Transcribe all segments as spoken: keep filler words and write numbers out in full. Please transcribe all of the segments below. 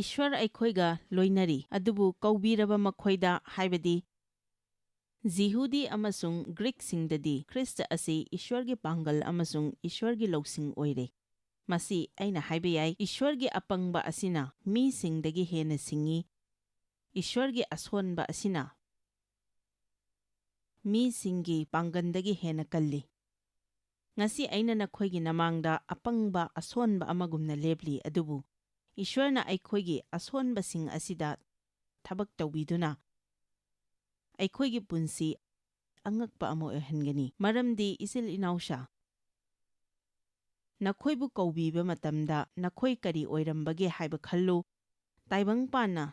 ꯏꯁ꯭ꯋꯔ ꯑꯩꯈꯣꯏꯒ ꯂꯣꯏꯅꯔꯤ, ꯑꯗꯨꯕꯨ ꯀꯧꯕꯤꯔꯕ ꯃꯈꯣꯏꯗ, ꯍꯥꯏꯕꯗꯤ ꯖꯤꯍꯨꯗꯤ ꯑꯃꯁꯨꯡ ꯒ꯭ꯔꯤꯛꯁꯤꯡꯗꯗꯤ, ꯈ꯭ꯔꯤꯁꯇ ꯑꯁꯤ ꯏꯁ꯭ꯋꯔꯒꯤ ꯄꯥꯡꯒꯜ ꯑꯃꯁꯨꯡ ꯏꯁ꯭ꯋꯔꯒꯤ ꯂꯧꯁꯤꯡ ꯑꯣꯏꯔꯦ꯫ ꯃꯁꯤ ꯑꯩꯅ ꯍꯥꯏꯕ ꯌꯥꯏ, ꯏꯁ꯭ꯋꯔꯒꯤ ꯑꯄꯪꯕ ꯑꯁꯤꯅ ꯃꯤꯁꯤꯡꯗꯒꯤ ꯍꯦꯟꯅ ꯁꯤꯡꯏ, ꯏꯁ꯭ꯋꯔꯒꯤ ꯑꯁꯣꯟꯕ ꯑꯁꯤꯅ ꯃꯤꯁꯤꯡꯒꯤ ꯄꯥꯡꯒꯜꯗꯒꯤ ꯍꯦꯟꯅ ꯀꯜꯂꯤ꯫ ꯉꯁꯤ ꯑꯩꯅ ꯅꯈꯣꯏꯒꯤ ꯅꯃꯥꯡꯗ ꯑꯄꯪꯕ, ꯑꯁꯣꯟꯕ ꯑꯃꯒꯨꯝꯅ ꯂꯦꯞꯂꯤ, ꯑꯗꯨꯕꯨ ꯏꯁ꯭ꯋꯔꯅ ꯑꯩꯈꯣꯏꯒꯤ ꯑꯁꯣꯟꯕꯁꯤꯡ ꯑꯁꯤꯗ ꯊꯕꯛ ꯇꯧꯕꯤꯗꯨꯅ ꯑꯩꯈꯣꯏꯒꯤ ꯄꯨꯟꯁꯤ ꯑꯉꯛꯄ ꯑꯃ ꯑꯣꯏꯍꯟꯒꯅꯤ꯫ ꯃꯔꯝꯗꯤ, ꯏꯆꯤꯜ ꯏꯅꯥꯎꯁꯥ, ꯅꯈꯣꯏꯕꯨ ꯀꯧꯕꯤꯕ ꯃꯇꯝꯗ ꯅꯈꯣꯏ ꯀꯔꯤ ꯑꯣꯏꯔꯝꯕꯒꯦ ꯍꯥꯏꯕ ꯈꯜꯂꯨ꯫ ꯇꯥꯏꯕꯪꯄꯥꯟꯅ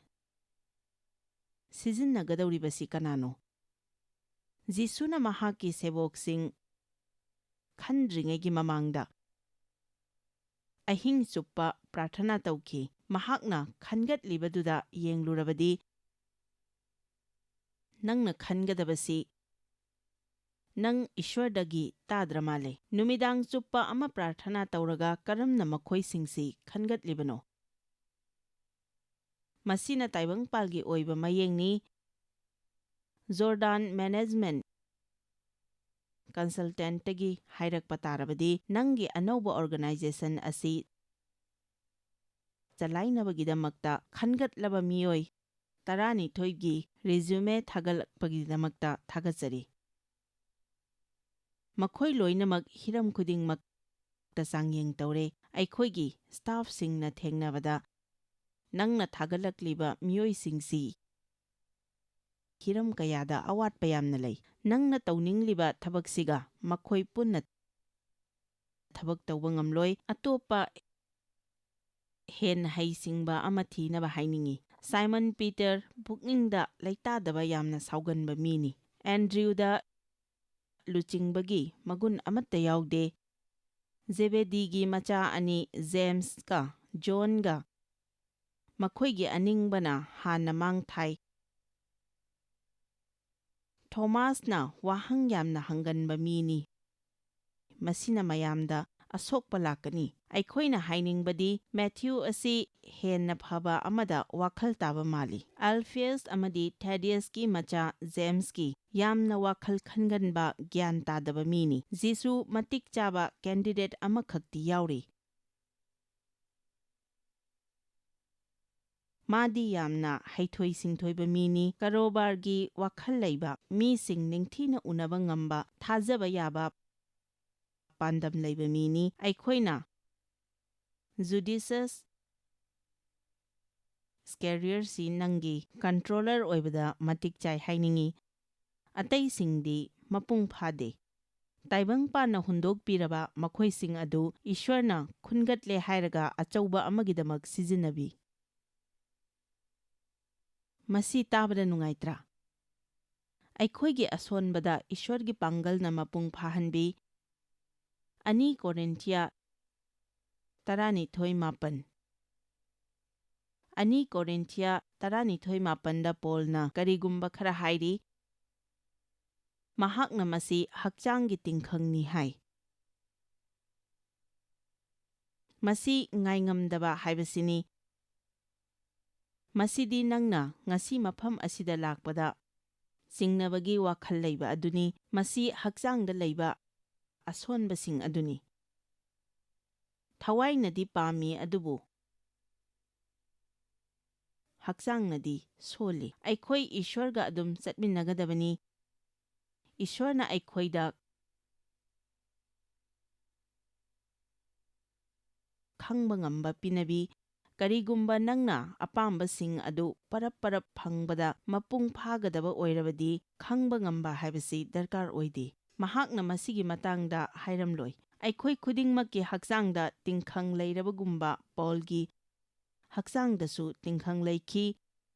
ꯁꯤꯖꯤꯟꯅꯒꯗꯧꯔꯤꯕꯁꯤ ꯀꯅꯥꯅꯣ? ꯖꯤꯁꯨꯅ ꯃꯍꯥꯛꯀꯤ ꯁꯦꯕꯣꯛꯁꯤꯡ ꯈꯟꯗ꯭ꯔꯤꯉꯩꯒꯤ ꯃꯃꯥꯡꯗ ꯑꯍꯤꯡ ꯆꯨꯞꯄ ꯄ꯭ꯔꯥꯔꯊꯅꯥ ꯇꯧꯈꯤ꯫ ꯃꯍꯥꯛꯅ ꯈꯟꯒꯠꯂꯤꯕꯗꯨꯗ ꯌꯦꯡꯂꯨꯔꯕꯗꯤ, ꯅꯪꯅ ꯈꯟꯒꯗꯕꯁꯤ ꯅꯪ ꯏꯁ꯭ꯋꯔꯗꯒꯤ ꯇꯥꯗ꯭ꯔ ꯃꯥꯜꯂꯦ꯫ ꯅꯨꯃꯤꯗꯥꯡ ꯆꯨꯞꯄ ꯑꯃ ꯄ꯭ꯔꯥꯔꯊꯅꯥ ꯇꯧꯔꯒ ꯀꯔꯝꯅ ꯃꯈꯣꯏꯁꯤꯡꯁꯤ ꯈꯟꯒꯠꯂꯤꯕꯅꯣ? ꯃꯁꯤꯅ ꯇꯥꯏꯕꯪꯄꯥꯜꯒꯤ ꯑꯣꯏꯕ ꯃꯌꯦꯡꯅꯤ꯫ ꯖꯣꯔꯗꯥꯟ ꯃꯦꯅꯦꯖꯃꯦꯟꯠ ꯀꯟꯁꯜꯇꯦꯟꯠꯇꯒꯤ ꯍꯥꯏꯔꯛꯄ ꯇꯥꯔꯕꯗꯤ, ꯅꯪꯒꯤ ꯑꯅꯧꯕ ꯑꯣꯔꯒꯅꯥꯏꯖꯦꯁꯟ ꯑꯁꯤ ꯆꯂꯥꯏꯅꯕꯒꯤꯗꯃꯛꯇ ꯈꯟꯒꯠꯂꯕ ꯃꯤꯑꯣꯏ ꯇꯔꯥꯅꯤꯊꯣꯏꯒꯤ ꯔꯤꯖ꯭ꯌꯨꯃꯦ ꯊꯥꯒꯠꯂꯛꯄꯒꯤꯗꯃꯛꯇ ꯊꯥꯒꯠꯆꯔꯤ꯫ ꯃꯈꯣꯏ ꯂꯣꯏꯅꯃꯛ ꯍꯤꯔꯝ ꯈꯨꯗꯤꯡꯃꯛꯇ ꯆꯥꯡꯌꯦꯡ ꯇꯧꯔꯦ꯫ ꯑꯩꯈꯣꯏꯒꯤ ꯁ꯭ꯇꯥꯐꯁꯤꯡꯅ ꯊꯦꯡꯅꯕꯗ, ꯅꯪꯅ ꯊꯥꯒꯠꯂꯛꯂꯤꯕ ꯃꯤꯑꯣꯏꯁꯤꯡꯁꯤ ꯍꯤꯔꯝ ꯀꯌꯥꯗ ꯑꯋꯥꯠꯄ ꯌꯥꯝꯅ ꯂꯩ꯫ ꯅꯪꯅ ꯇꯧꯅꯤꯡꯂꯤꯕ ꯊꯕꯛꯁꯤꯒ ꯃꯈꯣꯏ ꯄꯨꯟꯅ ꯊꯕꯛ ꯇꯧꯕ ꯉꯝꯂꯣꯏ꯫ ꯑꯇꯣꯞꯄ ꯍꯦꯟꯅ ꯍꯩꯁꯤꯡꯕ ꯑꯃ ꯊꯤꯅꯕ ꯍꯥꯏꯅꯤꯡꯏ꯫ ꯁꯥꯏꯃꯟ ꯄꯤꯇꯔ ꯄꯨꯛꯅꯤꯡꯗ ꯂꯩꯇꯥꯗꯕ ꯌꯥꯝꯅ ꯁꯥꯎꯒꯟꯕ ꯃꯤꯅꯤ꯫ ꯑꯦꯟꯗ꯭ꯔꯤꯌꯨꯗ ꯂꯨꯆꯤꯡꯕꯒꯤ ꯃꯒꯨꯟ ꯑꯃꯠꯇ ꯌꯥꯎꯗꯦ꯫ ꯖꯦꯕꯦꯗꯤꯒꯤ ꯃꯆꯥ ꯑꯅꯤ ꯖꯦꯝꯁꯀ ꯖꯣꯟꯒ ꯃꯈꯣꯏꯒꯤ ꯑꯅꯤꯡꯕꯅ ꯍꯥꯟꯅ ꯃꯥꯡ ꯊꯥꯏ꯫ ꯊꯣꯃꯥꯁꯅ ꯋꯥꯍꯪ ꯌꯥꯝꯅ ꯍꯪꯒꯟꯕ ꯃꯤꯅꯤ꯫ ꯃꯁꯤꯅ ꯃꯌꯥꯝꯗ ꯑꯁꯣꯛꯄ ꯂꯥꯛꯀꯅꯤ꯫ ꯑꯩꯈꯣꯏꯅ ꯍꯥꯏꯅꯤꯡꯕꯗꯤ ꯃꯦꯊ꯭ꯌꯨ ꯑꯁꯤ ꯍꯦꯟꯅ ꯐꯕ ꯑꯃꯗ ꯋꯥꯈꯜ ꯇꯥꯕ ꯃꯥꯜꯂꯤ꯫ ꯑꯜꯐꯤꯌꯁ ꯑꯃꯗꯤ ꯊꯦꯗꯤꯌꯁꯀꯤ ꯃꯆꯥ ꯖꯦꯝꯁꯀꯤ ꯌꯥꯝꯅ ꯋꯥꯈꯜ ꯈꯟꯒꯟꯕ ꯒ꯭ꯌꯥꯟ ꯇꯥꯗꯕ ꯃꯤꯅꯤ꯫ ꯖꯤꯁꯨ ꯃꯇꯤꯛ ꯆꯥꯕ ꯀꯦꯟꯗꯤꯗꯦꯠ ꯑꯃꯈꯛꯇꯤ ꯌꯥꯎꯔꯤ꯫ ꯃꯥꯗꯤ ꯌꯥꯝꯅ ꯍꯩꯊꯣꯏ ꯁꯤꯡꯊꯣꯏꯕ ꯃꯤꯅꯤ, ꯀꯔꯣꯕꯥꯔꯒꯤ ꯋꯥꯈꯜ ꯂꯩꯕ, ꯃꯤꯁꯤꯡ ꯅꯤꯡꯊꯤꯅ ꯎꯅꯕ ꯉꯝꯕ, ꯊꯥꯖꯕ ꯌꯥꯕ ꯄꯥꯟꯗꯝ ꯂꯩꯕ ꯃꯤꯅꯤ꯫ ꯑꯩꯈꯣꯏꯅ ꯖꯨꯗꯤꯁꯁ ꯏꯁꯀꯦꯔꯤꯌꯔꯁꯤ ꯅꯪꯒꯤ ꯀꯟꯇ꯭ꯔꯣꯂꯔ ꯑꯣꯏꯕꯗ ꯃꯇꯤꯛ ꯆꯥꯏ ꯍꯥꯏꯅꯤꯡꯏ꯫ ꯑꯇꯩꯁꯤꯡꯗꯤ ꯃꯄꯨꯡ ꯐꯥꯗꯦ꯫ ꯇꯥꯏꯕꯪꯄꯥꯟꯅ ꯍꯨꯟꯗꯣꯛꯄꯤꯔꯕ ꯃꯈꯣꯏꯁꯤꯡ ꯑꯗꯨ ꯏꯁ꯭ꯋꯔꯅ ꯈꯨꯟꯒꯠꯂꯦ ꯍꯥꯏꯔꯒ ꯑꯆꯧꯕ ꯑꯃꯒꯤꯗꯃꯛ ꯁꯤꯖꯤꯟꯅꯕꯤ꯫ ꯃꯁꯤ ꯇꯥꯕꯗ ꯅꯨꯡꯉꯥꯏꯇ꯭ꯔꯥ? ꯑꯩꯈꯣꯏꯒꯤ ꯑꯁꯣꯟꯕꯗ ꯏꯁ꯭ꯋꯔꯒꯤ ꯄꯥꯡꯒꯜꯅ ꯃꯄꯨꯡ ꯐꯥꯍꯟꯕꯤ꯫ ꯑꯅꯤ ꯀꯣꯔꯤꯟꯊꯤꯌꯥ ꯇꯔꯥꯅꯤꯊꯣꯏ ꯃꯥꯄꯟ꯫ ꯑꯅꯤ ꯀꯣꯔꯤꯟꯊꯤꯌꯥ ꯇꯔꯥꯅꯤꯊꯣꯏ ꯃꯥꯄꯟꯗ ꯄꯣꯜꯅ ꯀꯔꯤꯒꯨꯝꯕ ꯈꯔ ꯍꯥꯏꯔꯤ, ꯃꯍꯥꯛꯅ ꯃꯁꯤ ꯍꯛꯆꯥꯡꯒꯤ ꯇꯤꯡꯈꯪꯅꯤ ꯍꯥꯏ꯫ ꯃꯁꯤ ꯉꯥꯏꯉꯝꯗꯕ ꯍꯥꯏꯕꯁꯤꯅꯤ꯫ ꯃꯁꯤꯗꯤ ꯅꯪꯅ ꯉꯁꯤ ꯃꯐꯝ ꯑꯁꯤꯗ ꯂꯥꯛꯄꯗ ꯆꯤꯡꯅꯕꯒꯤ ꯋꯥꯈꯜ ꯂꯩꯕ ꯑꯗꯨꯅꯤ꯫ ꯃꯁꯤ ꯍꯛꯆꯥꯡꯗ ꯂꯩꯕ ꯑꯁꯣꯟꯕꯁꯤꯡ ꯑꯗꯨꯅꯤ꯫ ꯊꯋꯥꯏꯅꯗꯤ ꯄꯥꯝꯃꯤ, ꯑꯗꯨꯕꯨ ꯍꯛꯆꯥꯡꯅꯗꯤ ꯁꯣꯜꯂꯤ꯫ ꯑꯩꯈꯣꯏ ꯏꯁ꯭ꯋꯔꯒ ꯑꯗꯨꯝ ꯆꯠꯃꯤꯟꯅꯒꯗꯕꯅꯤ꯫ ꯏꯁ꯭ꯋꯔꯅ ꯑꯩꯈꯣꯏꯗ ꯈꯪꯕ ꯉꯝꯕ ꯄꯤꯅꯕꯤ꯫ ꯀꯔꯤꯒꯨꯝꯕ ꯅꯪꯅ ꯑꯄꯥꯝꯕꯁꯤꯡ ꯑꯗꯨ ꯄꯔꯞ ꯄꯔꯞ ꯐꯪꯕꯗ ꯃꯄꯨꯡ ꯐꯥꯒꯗꯕ ꯑꯣꯏꯔꯕꯗꯤ, ꯈꯪꯕ ꯉꯝꯕ ꯍꯥꯏꯕꯁꯤ ꯗꯔꯀꯥꯔ ꯑꯣꯏꯗꯦ꯫ ꯃꯍꯥꯛꯅ ꯃꯁꯤꯒꯤ ꯃꯇꯥꯡꯗ ꯍꯥꯏꯔꯝꯂꯣꯏ꯫ ꯑꯩꯈꯣꯏ ꯈꯨꯗꯤꯡꯃꯛꯀꯤ ꯍꯛꯆꯥꯡꯗ ꯇꯤꯡꯈꯪ ꯂꯩꯔꯕꯒꯨꯝꯕ ꯄꯣꯜꯒꯤ ꯍꯛꯆꯥꯡꯗꯁꯨ ꯇꯤꯡꯈꯪ ꯂꯩꯈꯤ꯫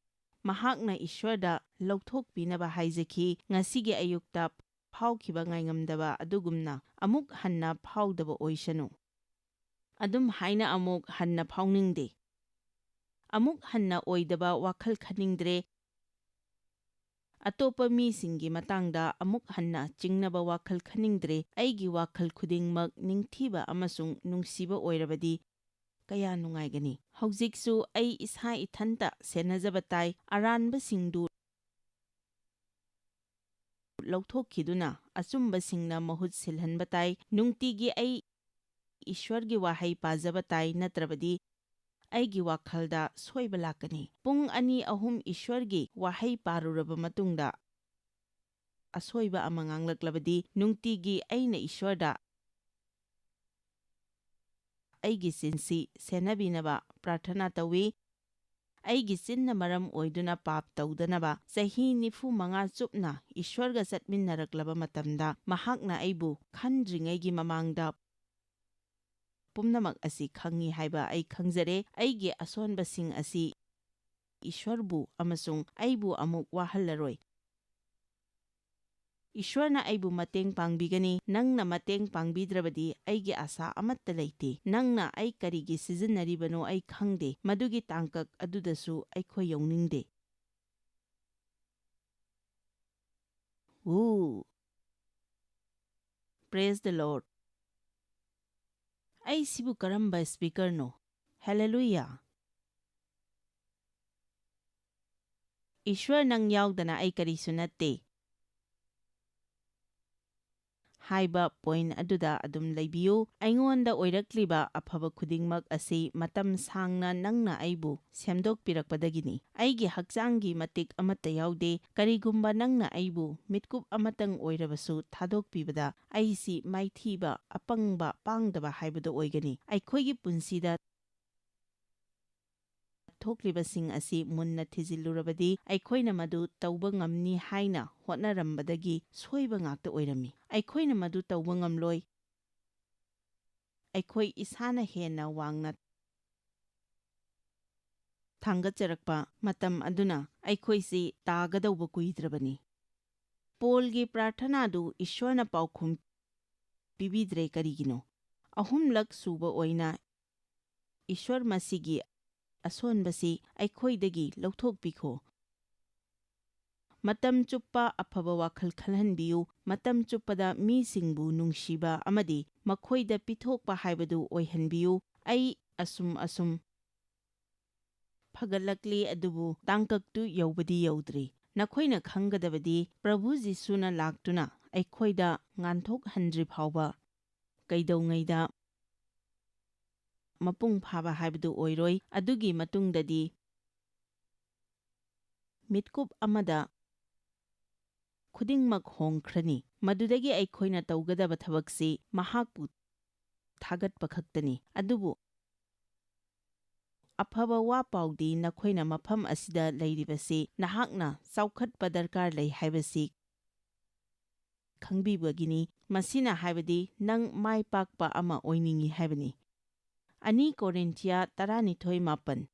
ꯃꯍꯥꯛꯅ ꯏꯁ꯭ꯋꯔꯗ ꯂꯧꯊꯣꯛꯄꯤꯅꯕ ꯍꯥꯏꯖꯈꯤ꯫ ꯉꯁꯤꯒꯤ ꯑꯌꯨꯛꯇ ꯐꯥꯎꯈꯤꯕ ꯉꯥꯏꯉꯝꯗꯕ ꯑꯗꯨꯒꯨꯝꯅ ꯑꯃꯨꯛ ꯍꯟꯅ ꯐꯥꯎꯗꯕ ꯑꯣꯏꯁꯅꯨ꯫ ꯑꯗꯨꯝ ꯍꯥꯏꯅ ꯑꯃꯨꯛ ꯍꯟꯅ ꯐꯥꯎꯅꯤꯡꯗꯦ꯫ ꯑꯃꯨꯛ ꯍꯟꯅ ꯑꯣꯏꯗꯕ ꯋꯥꯈꯜ ꯈꯟꯅꯤꯡꯗ꯭ꯔꯦ꯫ ꯑꯇꯣꯞꯄ ꯃꯤꯁꯤꯡꯒꯤ ꯃꯇꯥꯡꯗ ꯑꯃꯨꯛ ꯍꯟꯅ ꯆꯤꯡꯅꯕ ꯋꯥꯈꯜ ꯈꯟꯅꯤꯡꯗ꯭ꯔꯦ꯫ ꯑꯩꯒꯤ ꯋꯥꯈꯜ ꯈꯨꯗꯤꯡꯃꯛ ꯅꯤꯡꯊꯤꯕ ꯑꯃꯁꯨꯡ ꯅꯨꯡꯁꯤꯕ ꯑꯣꯏꯔꯕꯗꯤ ꯀꯌꯥ ꯅꯨꯡꯉꯥꯏꯒꯅꯤ! ꯍꯧꯖꯤꯛꯁꯨ ꯑꯩ ꯏꯁꯥ ꯏꯊꯟꯇ ꯁꯦꯟꯅꯖꯕ ꯇꯥꯏ, ꯑꯔꯥꯟꯕꯁꯤꯡꯗꯨ ꯂꯧꯊꯣꯛꯈꯤꯗꯨꯅ ꯑꯆꯨꯝꯕꯁꯤꯡꯅ ꯃꯍꯨꯠ ꯁꯤꯜꯍꯟꯕ ꯇꯥꯏ꯫ ꯅꯨꯡꯇꯤꯒꯤ ꯑꯩ ꯏꯁ꯭ꯋꯔꯒꯤ ꯋꯥꯍꯩ ꯄꯥꯖꯕ ꯇꯥꯏ, ꯅꯠꯇ꯭ꯔꯕꯗꯤ ꯑꯩꯒꯤ ꯋꯥꯈꯜꯗ ꯁꯣꯏꯕ ꯂꯥꯛꯀꯅꯤ꯫ ꯄꯨꯡ ꯑꯅꯤ ꯑꯍꯨꯝ ꯏꯁ꯭ꯋꯔꯒꯤ ꯋꯥꯍꯩ ꯄꯥꯔꯨꯔꯕ ꯃꯇꯨꯡꯗ ꯑꯁꯣꯏꯕ ꯑꯃ ꯉꯥꯡꯂꯛꯂꯕꯗꯤ, ꯅꯨꯡꯇꯤꯒꯤ ꯑꯩꯅ ꯏꯁ꯭ꯋꯔꯗ ꯑꯩꯒꯤ ꯆꯤꯟꯁꯤ ꯁꯦꯟꯅꯕꯤꯅꯕ ꯄ꯭ꯔꯥꯔꯊꯅꯥ ꯇꯧꯏ꯫ ꯑꯩꯒꯤ ꯆꯤꯟꯅ ꯃꯔꯝ ꯑꯣꯏꯗꯨꯅ ꯄꯥꯞ ꯇꯧꯗꯅꯕ꯫ ꯆꯍꯤ ꯅꯤꯐꯨ ꯃꯉꯥ ꯆꯨꯞꯅ ꯏꯁ꯭ꯋꯔꯒ ꯆꯠꯃꯤꯟꯅꯔꯛꯂꯕ ꯃꯇꯝꯗ, ꯃꯍꯥꯛꯅ ꯑꯩꯕꯨ ꯈꯟꯗ꯭ꯔꯤꯉꯩꯒꯤ ꯃꯃꯥꯡꯗ ꯄꯨꯝꯅꯃꯛ ꯑꯁꯤ ꯈꯪꯏ ꯍꯥꯏꯕ ꯑꯩ ꯈꯪꯖꯔꯦ꯫ ꯑꯩꯒꯤ ꯑꯁꯣꯟꯕꯁꯤꯡ ꯑꯁꯤ ꯏꯁ꯭ꯋꯔꯕꯨ ꯑꯃꯁꯨꯡ ꯑꯩꯕꯨ ꯑꯃꯨꯛ ꯋꯥꯍꯜꯂꯔꯣꯏ꯫ ꯏꯁ꯭ꯋꯔꯅ ꯑꯩꯕꯨ ꯃꯇꯦꯡ ꯄꯥꯡꯕꯤꯒꯅꯤ꯫ ꯅꯪꯅ ꯃꯇꯦꯡ ꯄꯥꯡꯕꯤꯗ꯭ꯔꯕꯗꯤ ꯑꯩꯒꯤ ꯑꯥꯁꯥ ꯑꯃꯠꯇ ꯂꯩꯇꯦ꯫ ꯅꯪꯅ ꯑꯩ ꯀꯔꯤꯒꯤ ꯁꯤꯖꯤꯟꯅꯔꯤꯕꯅꯣ ꯑꯩ ꯈꯪꯗꯦ꯫ ꯃꯗꯨꯒꯤ ꯇꯥꯡꯀꯛ ꯑꯗꯨꯗꯁꯨ ꯑꯩꯈꯣꯏ ꯌꯧꯅꯤꯡꯗꯦ꯫ ꯎ! Praise the Lord! ꯑꯩ ꯁꯤꯕꯨ ꯀꯔꯝꯕ ꯁ꯭ꯄꯤꯀꯔꯅꯣ? ꯍꯦꯂꯦꯂꯨꯌꯥ! ꯏꯁ꯭ꯋꯔ, ꯅꯪ ꯌꯥꯎꯗꯅ ꯑꯩ ꯀꯔꯤꯁꯨ ꯅꯠꯇꯦ ꯍꯥꯏꯕ ꯄꯣꯏꯟꯠ ꯑꯗꯨꯗ ꯑꯗꯨꯝ ꯂꯩꯕꯤꯌꯨ꯫ ꯑꯩꯉꯣꯟꯗ ꯑꯣꯏꯔꯛꯂꯤꯕ ꯑꯐꯕ ꯈꯨꯗꯤꯡꯃꯛ ꯑꯁꯤ ꯃꯇꯝ ꯁꯥꯡꯅ ꯅꯪꯅ ꯑꯩꯕꯨ ꯁꯦꯝꯗꯣꯛꯄꯤꯔꯛꯄꯗꯒꯤꯅꯤ꯫ ꯑꯩꯒꯤ ꯍꯛꯆꯥꯡꯒꯤ ꯃꯇꯤꯛ ꯑꯃꯠꯇ ꯌꯥꯎꯗꯦ꯫ ꯀꯔꯤꯒꯨꯝꯕ ꯅꯪꯅ ꯑꯩꯕꯨ ꯃꯤꯠꯀꯨꯞ ꯑꯃꯇꯪ ꯑꯣꯏꯔꯕꯁꯨ ꯊꯥꯗꯣꯛꯄꯤꯕꯗ, ꯑꯩꯁꯤ ꯃꯥꯏꯊꯤꯕ, ꯑꯄꯪꯕ, ꯄꯥꯡꯗꯕ ꯍꯥꯏꯕꯗꯨ ꯑꯣꯏꯒꯅꯤ꯫ ꯑꯩꯈꯣꯏꯒꯤ ꯄꯨꯟꯁꯤꯗ ꯊꯣꯛꯂꯤꯕꯁꯤꯡ ꯑꯁꯤ ꯃꯨꯟꯅ ꯊꯤꯖꯤꯜꯂꯨꯔꯕꯗꯤ, ꯑꯩꯈꯣꯏꯅ ꯃꯗꯨ ꯇꯧꯕ ꯉꯝꯅꯤ ꯍꯥꯏꯅ ꯍꯣꯠꯅꯔꯝꯕꯗꯒꯤ ꯁꯣꯏꯕ ꯉꯥꯛꯇ ꯑꯣꯏꯔꯝꯃꯤ꯫ ꯑꯩꯈꯣꯏꯅ ꯃꯗꯨ ꯇꯧꯕ ꯉꯝꯂꯣꯏ꯫ ꯑꯩꯈꯣꯏ ꯏꯁꯥꯅ ꯍꯦꯟꯅ ꯋꯥꯡꯅ ꯊꯥꯡꯒꯠꯆꯔꯛꯄ ꯃꯇꯝ ꯑꯗꯨꯅ ꯑꯩꯈꯣꯏꯁꯤ ꯇꯥꯒꯗꯧꯕ ꯀꯨꯏꯗ꯭ꯔꯕꯅꯤ꯫ ꯄꯣꯜꯒꯤ ꯄ꯭ꯔꯥꯔꯊꯅꯥꯗꯨ ꯏꯁ꯭ꯋꯔꯅ ꯄꯥꯎꯈꯨꯝ ꯄꯤꯕꯤꯗ꯭ꯔꯦ ꯀꯔꯤꯒꯤꯅꯣ? ꯑꯍꯨꯝꯂꯛ ꯁꯨꯕ ꯑꯣꯏꯅ, ꯏꯁ꯭ꯋꯔ, ꯃꯁꯤꯒꯤ ꯑꯁꯣꯟꯕꯁꯤ ꯑꯩꯈꯣꯏꯗꯒꯤ ꯂꯧꯊꯣꯛꯄꯤꯈꯣ꯫ ꯃꯇꯝ ꯆꯨꯞꯄ ꯑꯐꯕ ꯋꯥꯈꯜ ꯈꯜꯍꯟꯕꯤꯌꯨ꯫ ꯃꯇꯝ ꯆꯨꯞꯄꯗ ꯃꯤꯁꯤꯡꯕꯨ ꯅꯨꯡꯁꯤꯕ ꯑꯃꯗꯤ ꯃꯈꯣꯏꯗ ꯄꯤꯊꯣꯛꯄ ꯍꯥꯏꯕꯗꯨ ꯑꯣꯏꯍꯟꯕꯤꯌꯨ꯫ ꯑꯩ ꯑꯁꯨꯝ ꯑꯁꯨꯝ ꯐꯒꯠꯂꯛꯂꯤ, ꯑꯗꯨꯕꯨ ꯇꯥꯡꯀꯛꯇꯨ ꯌꯧꯕꯗꯤ ꯌꯧꯗ꯭ꯔꯤ꯫ ꯅꯈꯣꯏꯅ ꯈꯪꯒꯗꯕꯗꯤ, ꯄ꯭ꯔꯚꯨ ꯖꯤꯁꯨꯅ ꯂꯥꯛꯇꯨꯅ ꯑꯩꯈꯣꯏꯗ ꯉꯥꯟꯊꯣꯛꯍꯟꯗ꯭ꯔꯤ ꯐꯥꯎꯕ ꯀꯩꯗꯧꯉꯩꯗ ꯃꯄꯨꯡ ꯐꯥꯕ ꯍꯥꯏꯕꯗꯨ ꯑꯣꯏꯔꯣꯏ꯫ ꯑꯗꯨꯒꯤ ꯃꯇꯨꯡꯗꯗꯤ ꯃꯤꯠꯀꯨꯞ ꯑꯃꯗ ꯈꯨꯗꯤꯡꯃꯛ ꯍꯣꯡꯈ꯭ꯔꯅꯤ꯫ ꯃꯗꯨꯗꯒꯤ ꯑꯩꯈꯣꯏꯅ ꯇꯧꯒꯗꯕ ꯊꯕꯛꯁꯤ ꯃꯍꯥꯛꯄꯨ ꯊꯥꯒꯠꯄ ꯈꯛꯇꯅꯤ꯫ ꯑꯗꯨꯕꯨ ꯑꯐꯕ ꯋꯥ ꯄꯥꯎꯗꯤ ꯅꯈꯣꯏꯅ ꯃꯐꯝ ꯑꯁꯤꯗ ꯂꯩꯔꯤꯕꯁꯤ ꯅꯍꯥꯛꯅ ꯆꯥꯎꯈꯠꯄ ꯗꯔꯀꯥꯔ ꯂꯩ ꯍꯥꯏꯕꯁꯤ ꯈꯪꯕꯤꯕꯒꯤꯅꯤ꯫ ꯃꯁꯤꯅ ꯍꯥꯏꯕꯗꯤ ꯅꯪ ꯃꯥꯏ ꯄꯥꯛꯄ ꯑꯃ ꯑꯣꯏꯅꯤꯡꯏ ꯍꯥꯏꯕꯅꯤ꯫ ꯑꯅꯤ ꯀꯣꯔꯤꯟꯊꯤꯌꯥ ꯇꯔꯥꯅꯤꯊꯣꯏ ꯃꯥꯄꯟ꯫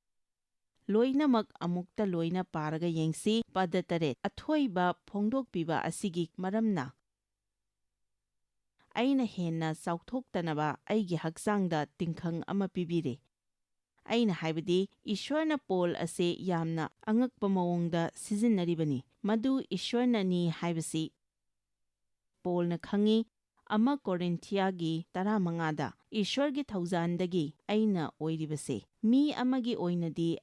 ꯂꯣꯏꯅꯃꯛ ꯑꯃꯨꯛꯇ ꯂꯣꯏꯅ ꯄꯥꯔꯒ ꯌꯦꯡꯁꯤ꯫ ꯄꯗ ꯇꯔꯦꯠ꯫ ꯑꯊꯣꯏꯕ ꯐꯣꯡꯗꯣꯛꯄꯤꯕ ꯑꯁꯤꯒꯤ ꯃꯔꯝꯅ ꯑꯩꯅ ꯍꯦꯟꯅ ꯆꯥꯎꯊꯣꯛꯇꯅꯕ ꯑꯩꯒꯤ ꯍꯛꯆꯥꯡꯗ ꯇꯤꯡꯈꯪ ꯑꯃ ꯄꯤꯕꯤꯔꯦ꯫ ꯑꯩꯅ ꯍꯥꯏꯕꯗꯤ, ꯏꯁ꯭ꯋꯔꯅ ꯄꯣꯜ ꯑꯁꯤ ꯌꯥꯝꯅ ꯑꯉꯛꯄ ꯃꯑꯣꯡꯗ ꯁꯤꯖꯤꯟꯅꯔꯤꯕꯅꯤ꯫ ꯃꯗꯨ ꯏꯁ꯭ꯋꯔꯅꯅꯤ ꯍꯥꯏꯕꯁꯤ ꯄꯣꯜꯅ ꯈꯪꯏ꯫ ꯑꯃ ꯀꯣꯔꯤꯟꯊꯤꯌꯥꯒꯤ ꯇꯔꯥꯃꯉꯥꯗ, "ꯏꯁ꯭ꯋꯔꯒꯤ ꯊꯧꯖꯥꯟꯗꯒꯤ ꯑꯩꯅ ꯑꯣꯏꯔꯤꯕꯁꯦ꯫ ꯃꯤ ꯑꯃꯒꯤ ꯑꯣꯏꯅꯗꯤ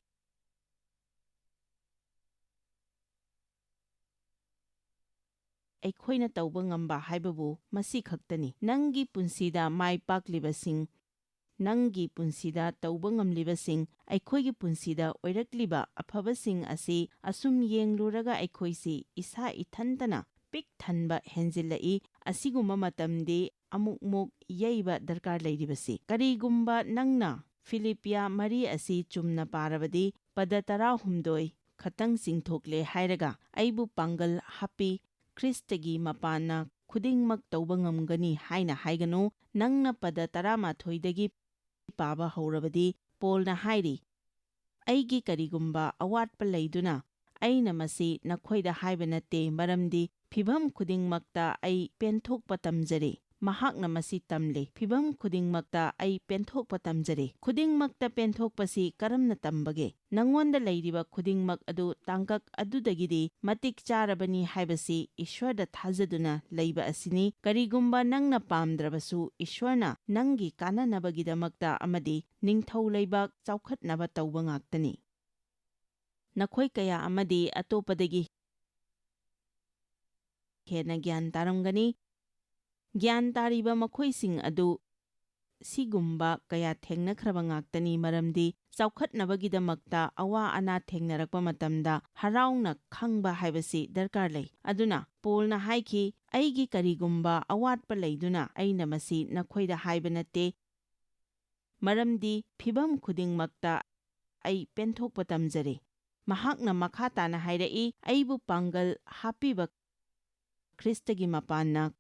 ꯑꯩꯈꯣꯏꯅ ꯇꯧꯕ ꯉꯝꯕ ꯍꯥꯏꯕꯕꯨ ꯃꯁꯤ ꯈꯛꯇꯅꯤ꯫ ꯅꯪꯒꯤ ꯄꯨꯟꯁꯤꯗ ꯃꯥꯏ ꯄꯥꯛꯂꯤꯕꯁꯤꯡ, ꯅꯪꯒꯤ ꯄꯨꯟꯁꯤꯗ ꯇꯧꯕ ꯉꯝꯂꯤꯕꯁꯤꯡ, ꯑꯩꯈꯣꯏꯒꯤ ꯄꯨꯟꯁꯤꯗ ꯑꯣꯏꯔꯛꯂꯤꯕ ꯑꯐꯕꯁꯤꯡ ꯑꯁꯤ ꯑꯁꯨꯝ ꯌꯦꯡꯂꯨꯔꯒ ꯑꯩꯈꯣꯏꯁꯤ ꯏꯁꯥ ꯏꯊꯟꯇꯅ ꯄꯤꯛ ꯊꯟꯕ ꯍꯦꯟꯖꯤꯜꯂꯛꯏ꯫ ꯑꯁꯤꯒꯨꯝꯕ ꯃꯇꯝꯗꯤ ꯑꯃꯨꯛꯃꯨꯛ ꯌꯩꯕ ꯗꯔꯀꯥꯔ ꯂꯩꯔꯤꯕꯁꯤ꯫ ꯀꯔꯤꯒꯨꯝꯕ ꯅꯪꯅ ꯐꯤꯂꯤꯄꯤꯌꯥ ꯃꯔꯤ ꯑꯁꯤ ꯆꯨꯝꯅ ꯄꯥꯔꯕꯗꯤ, ꯄꯗ ꯇꯔꯥꯍꯨꯝꯗꯣꯏ ꯈꯛꯇꯪ ꯆꯤꯡꯊꯣꯛꯂꯦ ꯍꯥꯏꯔꯒ ꯑꯩꯕꯨ ꯄꯥꯡꯒꯜ ꯍꯥꯞꯄꯤ, ꯈ꯭ꯔꯤꯁꯇꯒꯤ ꯃꯄꯥꯟꯅ ꯈꯨꯗꯤꯡꯃꯛ ꯇꯧꯕ ꯉꯝꯒꯅꯤ ꯍꯥꯏꯅ ꯍꯥꯏꯒꯅꯨ꯫ ꯅꯪꯅ ꯄꯗ ꯇꯔꯥꯃꯥꯊꯣꯏꯗꯒꯤ ꯄꯥꯕ ꯍꯧꯔꯕꯗꯤ, ꯄꯣꯜꯅ ꯍꯥꯏꯔꯤ, "ꯑꯩꯒꯤ ꯀꯔꯤꯒꯨꯝꯕ ꯑꯋꯥꯠꯄ ꯂꯩꯗꯨꯅ ꯑꯩꯅ ꯃꯁꯤ ꯅꯈꯣꯏꯗ ꯍꯥꯏꯕ ꯅꯠꯇꯦ, ꯃꯔꯝꯗꯤ ꯐꯤꯚꯝ ꯈꯨꯗꯤꯡꯃꯛꯇ ꯑꯩ ꯄꯦꯟꯊꯣꯛꯄ ꯇꯝꯖꯔꯤ꯫ ꯃꯍꯥꯛꯅ ꯃꯁꯤ ꯇꯝꯂꯦ꯫ ꯐꯤꯚꯝ ꯈꯨꯗꯤꯡꯃꯛꯇ ꯑꯩ ꯄꯦꯟꯊꯣꯛꯄ ꯇꯝꯖꯔꯦ꯫ ꯈꯨꯗꯤꯡꯃꯛꯇ ꯄꯦꯟꯊꯣꯛꯄꯁꯤ ꯀꯔꯝꯅ ꯇꯝꯕꯒꯦ? ꯅꯉꯣꯟꯗ ꯂꯩꯔꯤꯕ ꯈꯨꯗꯤꯡꯃꯛ ꯑꯗꯨ ꯇꯥꯡꯀꯛ ꯑꯗꯨꯗꯒꯤꯗꯤ ꯃꯇꯤꯛ ꯆꯥꯔꯕꯅꯤ ꯍꯥꯏꯕꯁꯤ ꯏꯁ꯭ꯋꯔꯗ ꯊꯥꯖꯗꯨꯅ ꯂꯩꯕ ꯑꯁꯤꯅꯤ꯫ ꯀꯔꯤꯒꯨꯝꯕ ꯅꯪꯅ ꯄꯥꯝꯗ꯭ꯔꯕꯁꯨ, ꯏꯁ꯭ꯋꯔꯅ ꯅꯪꯒꯤ ꯀꯥꯟꯅꯅꯕꯒꯤꯗꯃꯛꯇ ꯑꯃꯗꯤ ꯅꯤꯡꯊꯧ ꯂꯩꯕꯥꯛ ꯆꯥꯎꯈꯠꯅꯕ ꯇꯧꯕ ꯉꯥꯛꯇꯅꯤ꯫ ꯅꯈꯣꯏ ꯀꯌꯥ ꯑꯃꯗꯤ ꯑꯇꯣꯞꯄꯗꯒꯤ ꯍꯦꯟꯅ ꯒ꯭ꯌꯥꯟ ꯇꯥꯔꯝꯒꯅꯤ꯫ ꯒ꯭ꯌꯥꯟ ꯇꯥꯔꯤꯕ ꯃꯈꯣꯏꯁꯤꯡ ꯑꯗꯨ ꯁꯤꯒꯨꯝꯕ ꯀꯌꯥ ꯊꯦꯡꯅꯈ꯭ꯔꯕ ꯉꯥꯛꯇꯅꯤ, ꯃꯔꯝꯗꯤ ꯆꯥꯎꯈꯠꯅꯕꯒꯤꯗꯃꯛꯇ ꯑꯋꯥ ꯑꯅꯥ ꯊꯦꯡꯅꯔꯛꯄ ꯃꯇꯝꯗ ꯍꯔꯥꯎꯅ ꯈꯪꯕ ꯍꯥꯏꯕꯁꯤ ꯗꯔꯀꯥꯔ ꯂꯩ꯫ ꯑꯗꯨꯅ ꯄꯣꯜꯅ ꯍꯥꯏꯈꯤ, "ꯑꯩꯒꯤ ꯀꯔꯤꯒꯨꯝꯕ ꯑꯋꯥꯠꯄ ꯂꯩꯗꯨꯅ ꯑꯩꯅ ꯃꯁꯤ ꯅꯈꯣꯏꯗ ꯍꯥꯏꯕ ꯅꯠꯇꯦ, ꯃꯔꯝꯗꯤ ꯐꯤꯚꯝ ꯈꯨꯗꯤꯡꯃꯛꯇ ꯑꯩ ꯄꯦꯟꯊꯣꯛꯄ ꯇꯝꯖꯔꯦ꯫" ꯃꯍꯥꯛꯅ ꯃꯈꯥ ꯇꯥꯅ ꯍꯥꯏꯔꯛꯏ, "ꯑꯩꯕꯨ ꯄꯥꯡꯒꯜ ꯍꯥꯞꯄꯤꯕ ꯈ꯭ꯔꯤꯁꯇꯒꯤ ꯃꯄꯥꯟꯅ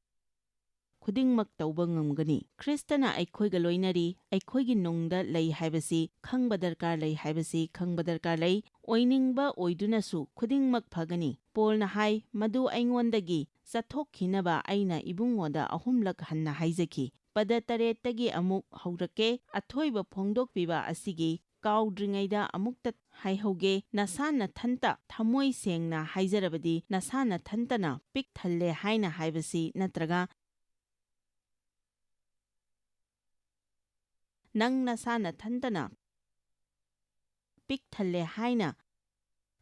ꯈꯨꯗꯤꯡꯃꯛ ꯇꯧꯕ ꯉꯝꯒꯅꯤ꯫" ꯈ꯭ꯔꯤꯁꯇꯅ ꯑꯩꯈꯣꯏꯒ ꯂꯣꯏꯅꯔꯤ, ꯑꯩꯈꯣꯏꯒꯤ ꯅꯨꯡꯗ ꯂꯩ ꯍꯥꯏꯕꯁꯤ ꯈꯪꯕ ꯗꯔꯀꯥꯔ ꯂꯩ, ꯍꯥꯏꯕꯁꯤ ꯈꯪꯕ ꯗꯔꯀꯥꯔ ꯂꯩ꯫ ꯑꯣꯏꯅꯤꯡꯕ ꯑꯣꯏꯗꯨꯅꯁꯨ ꯈꯨꯗꯤꯡꯃꯛ ꯐꯒꯅꯤ꯫ ꯄꯣꯜꯅ ꯍꯥꯏ, "ꯃꯗꯨ ꯑꯩꯉꯣꯟꯗꯒꯤ ꯆꯠꯊꯣꯛꯈꯤꯅꯕ ꯑꯩꯅ ꯏꯕꯨꯡꯉꯣꯗ ꯑꯍꯨꯝꯂꯛ ꯍꯟꯅ ꯍꯥꯏꯖꯈꯤ꯫" ꯄꯗ ꯇꯔꯦꯠꯇꯒꯤ ꯑꯃꯨꯛ ꯍꯧꯔꯛꯀꯦ꯫ ꯑꯊꯣꯏꯕ ꯐꯣꯡꯗꯣꯛꯄꯤꯕ ꯑꯁꯤꯒꯤ ꯀꯥꯎꯗ꯭ꯔꯤꯉꯩꯗ ꯑꯃꯨꯛꯇ ꯍꯥꯏꯍꯧꯒꯦ꯫ ꯅꯁꯥ ꯅꯊꯟꯇ ꯊꯃꯣꯏ ꯁꯦꯡꯅ ꯍꯥꯏꯖꯔꯕꯗꯤ, ꯅꯁꯥ ꯅꯊꯟꯇꯅ ꯄꯤꯛ ꯊꯜꯂꯦ ꯍꯥꯏꯅ ꯍꯥꯏꯕꯁꯤ ꯅꯠꯇ꯭ꯔꯒ ꯅꯪ ꯅꯁꯥ ꯅꯊꯟꯇꯅ ꯄꯤꯛ ꯊꯜꯂꯦ ꯍꯥꯏꯅ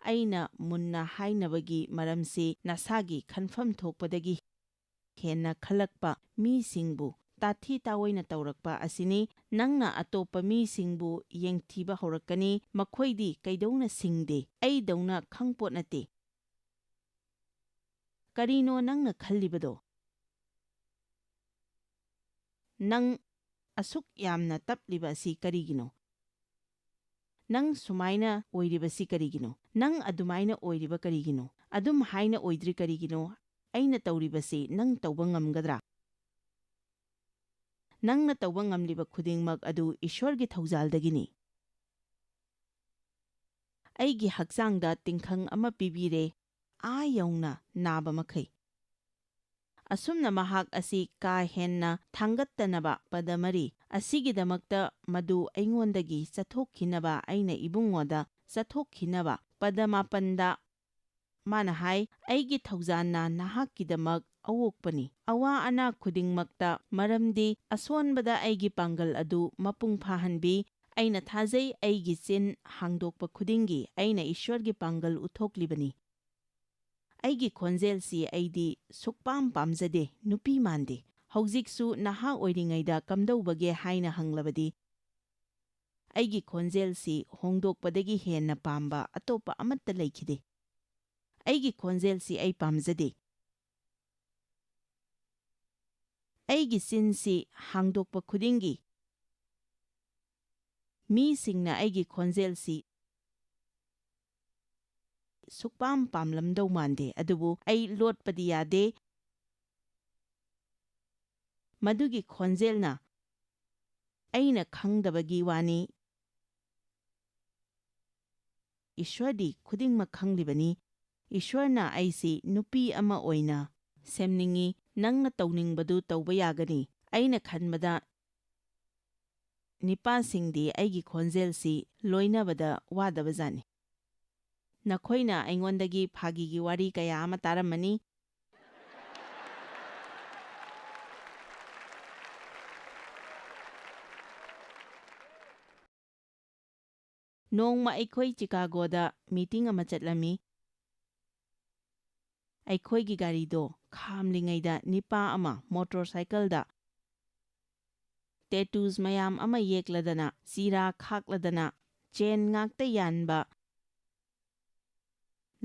ꯑꯩꯅ ꯃꯨꯟꯅ ꯍꯥꯏꯅꯕꯒꯤ ꯃꯔꯝꯁꯤ ꯅꯁꯥꯒꯤ ꯈꯟꯐꯝ ꯊꯣꯛꯄꯗꯒꯤ ꯍꯦꯟꯅ ꯈꯜꯂꯛꯄ ꯃꯤꯁꯤꯡꯕꯨ ꯇꯥꯊꯤ ꯇꯥꯑꯣꯏꯅ ꯇꯧꯔꯛꯄ ꯑꯁꯤꯅꯤ꯫ ꯅꯪꯅ ꯑꯇꯣꯞꯄ ꯃꯤꯁꯤꯡꯕꯨ ꯌꯦꯡꯊꯤꯕ ꯍꯧꯔꯛꯀꯅꯤ꯫ "ꯃꯈꯣꯏꯗꯤ ꯀꯩꯗꯧꯅ ꯁꯤꯡꯗꯦ? ꯑꯩꯗꯧꯅ ꯈꯪꯄꯣꯠ ꯅꯠꯇꯦ꯫" ꯀꯔꯤꯅꯣ ꯅꯪꯅ ꯈꯜꯂꯤꯕꯗꯣ? ꯅꯪ ꯑꯁꯨꯛ ꯌꯥꯝꯅ ꯇꯞꯂꯤꯕ ꯑꯁꯤ ꯀꯔꯤꯒꯤꯅꯣ? ꯅꯪ ꯁꯨꯃꯥꯏꯅ ꯑꯣꯏꯔꯤꯕꯁꯤ ꯀꯔꯤꯒꯤꯅꯣ? ꯅꯪ ꯑꯗꯨꯃꯥꯏꯅ ꯑꯣꯏꯔꯤꯕ ꯀꯔꯤꯒꯤꯅꯣ? ꯑꯗꯨꯝ ꯍꯥꯏꯅ ꯑꯣꯏꯗ꯭ꯔꯤ ꯀꯔꯤꯒꯤꯅꯣ? ꯑꯩꯅ ꯇꯧꯔꯤꯕꯁꯤ ꯅꯪ ꯇꯧꯕ ꯉꯝꯒꯗ꯭ꯔꯥ? ꯅꯪꯅ ꯇꯧꯕ ꯉꯝꯂꯤꯕ ꯈꯨꯗꯤꯡꯃꯛ ꯑꯗꯨ ꯏꯁ꯭ꯋꯔꯒꯤ ꯊꯧꯖꯥꯜꯗꯒꯤꯅꯤ꯫ ꯑꯩꯒꯤ ꯍꯛꯆꯥꯡꯗ ꯇꯤꯡꯈꯪ ꯑꯃ ꯄꯤꯕꯤꯔꯦ, ꯑꯥ ꯌꯧꯅ ꯅꯥꯕ ꯃꯈꯩ꯫ ꯑꯁꯨꯝꯅ ꯃꯍꯥꯛ ꯑꯁꯤ ꯀꯥ ꯍꯦꯟꯅ ꯊꯥꯡꯒꯠꯇꯅꯕ ꯄꯗ ꯃꯔꯤ ꯑꯁꯤꯒꯤꯗꯃꯛꯇ ꯃꯗꯨ ꯑꯩꯉꯣꯟꯗꯒꯤ ꯆꯠꯊꯣꯛꯈꯤꯅꯕ ꯑꯩꯅ ꯏꯕꯨꯡꯉꯣꯗ ꯆꯠꯊꯣꯛꯈꯤꯅꯕ ꯄꯗ ꯃꯥꯄꯟꯗ ꯃꯥꯅ ꯍꯥꯏ, "ꯑꯩꯒꯤ ꯊꯧꯖꯥꯟꯅ ꯅꯍꯥꯛꯀꯤꯗꯃꯛ ꯑꯋꯣꯛꯄꯅꯤ꯫ ꯑꯋꯥ ꯑꯅꯥ ꯈꯨꯗꯤꯡꯃꯛꯇ, ꯃꯔꯝꯗꯤ ꯑꯁꯣꯟꯕꯗ ꯑꯩꯒꯤ ꯄꯥꯡꯒꯜ ꯑꯗꯨ ꯃꯄꯨꯡ ꯐꯥꯍꯟꯕꯤ꯫ ꯑꯩꯅ ꯊꯥꯖꯩ, ꯑꯩꯒꯤ ꯆꯤꯟ ꯍꯥꯡꯗꯣꯛꯄ ꯈꯨꯗꯤꯡꯒꯤ ꯑꯩꯅ ꯏꯁ꯭ꯋꯔꯒꯤ ꯄꯥꯡꯒꯜ ꯎꯠꯊꯣꯛꯂꯤꯕꯅꯤ꯫ ꯑꯩꯒꯤ ꯈꯣꯟꯖꯦꯜꯁꯤ ꯑꯩꯗꯤ ꯁꯨꯛꯄꯥꯝ ꯄꯥꯝꯖꯗꯦ, ꯅꯨꯄꯤ ꯃꯥꯟꯗꯦ꯫ ꯍꯧꯖꯤꯛꯁꯨ ꯅꯍꯥ ꯑꯣꯏꯔꯤꯉꯩꯗ ꯀꯝꯗꯧꯕꯒꯦ ꯍꯥꯏꯅ ꯍꯪꯂꯕꯗꯤ, ꯑꯩꯒꯤ ꯈꯣꯟꯖꯦꯜꯁꯤ ꯍꯣꯡꯗꯣꯛꯄꯗꯒꯤ ꯍꯦꯟꯅ ꯄꯥꯝꯕ ꯑꯇꯣꯞꯄ ꯑꯃꯠꯇ ꯂꯩꯈꯤꯗꯦ꯫ ꯑꯩꯒꯤ ꯈꯣꯟꯖꯦꯜꯁꯤ ꯑꯩ ꯄꯥꯝꯖꯗꯦ꯫ ꯑꯩꯒꯤ ꯆꯤꯟꯁꯤ ꯍꯥꯡꯗꯣꯛꯄ ꯈꯨꯗꯤꯡꯒꯤ ꯃꯤꯁꯤꯡꯅ ꯑꯩꯒꯤ ꯈꯣꯟꯖꯦꯜꯁꯤ ꯁꯨꯛꯄꯥꯝ ꯄꯥꯝꯂꯝꯗꯧ ꯃꯥꯟꯗꯦ, ꯑꯗꯨꯕꯨ ꯑꯩ ꯂꯣꯠꯄꯗꯤ ꯌꯥꯗꯦ꯫ ꯃꯗꯨꯒꯤ ꯈꯣꯟꯖꯦꯜꯅ ꯑꯩꯅ ꯈꯪꯗꯕꯒꯤ ꯋꯥꯅꯤ꯫ ꯏꯁ꯭ꯋꯔꯗꯤ ꯈꯨꯗꯤꯡꯃꯛ ꯈꯪꯂꯤꯕꯅꯤ꯫ ꯏꯁ꯭ꯋꯔꯅ ꯑꯩꯁꯤ ꯅꯨꯄꯤ ꯑꯃ ꯑꯣꯏꯅ ꯁꯦꯝꯅꯤꯡꯏ꯫ ꯅꯪꯅ ꯇꯧꯅꯤꯡꯕꯗꯨ ꯇꯧꯕ ꯌꯥꯒꯅꯤ꯫ ꯑꯩꯅ ꯈꯟꯕꯗ ꯅꯤꯄꯥꯁꯤꯡꯗꯤ ꯑꯩꯒꯤ ꯈꯣꯟꯖꯦꯜꯁꯤ ꯂꯣꯏꯅꯕꯗ ꯋꯥꯗꯕꯖꯥꯠꯅꯤ꯫ ꯅꯈꯣꯏꯅ ꯑꯩꯉꯣꯟꯗꯒꯤ ꯐꯥꯒꯤꯒꯤ ꯋꯥꯔꯤ ꯀꯌꯥ ꯑꯃ ꯇꯥꯔꯝꯃꯅꯤ꯫ ꯅꯣꯡꯃ ꯑꯩꯈꯣꯏ ꯆꯤꯀꯥꯒꯣꯗ ꯃꯤꯇꯤꯡ ꯑꯃ ꯆꯠꯂꯝꯃꯤ꯫ ꯑꯩꯈꯣꯏꯒꯤ ꯒꯥꯔꯤꯗꯣ ꯈꯥꯝꯂꯤꯉꯩꯗ ꯅꯤꯄꯥ ꯑꯃ ꯃꯣꯇꯣꯔ ꯁꯥꯏꯀꯜꯗ tattoos ꯃꯌꯥꯝ ꯑꯃ ꯌꯦꯛꯂꯗꯅ, ꯆꯤꯔꯥ ꯈꯥꯛꯂꯗꯅ, ꯆꯦꯟ ꯉꯥꯛꯇ ꯌꯥꯟꯕ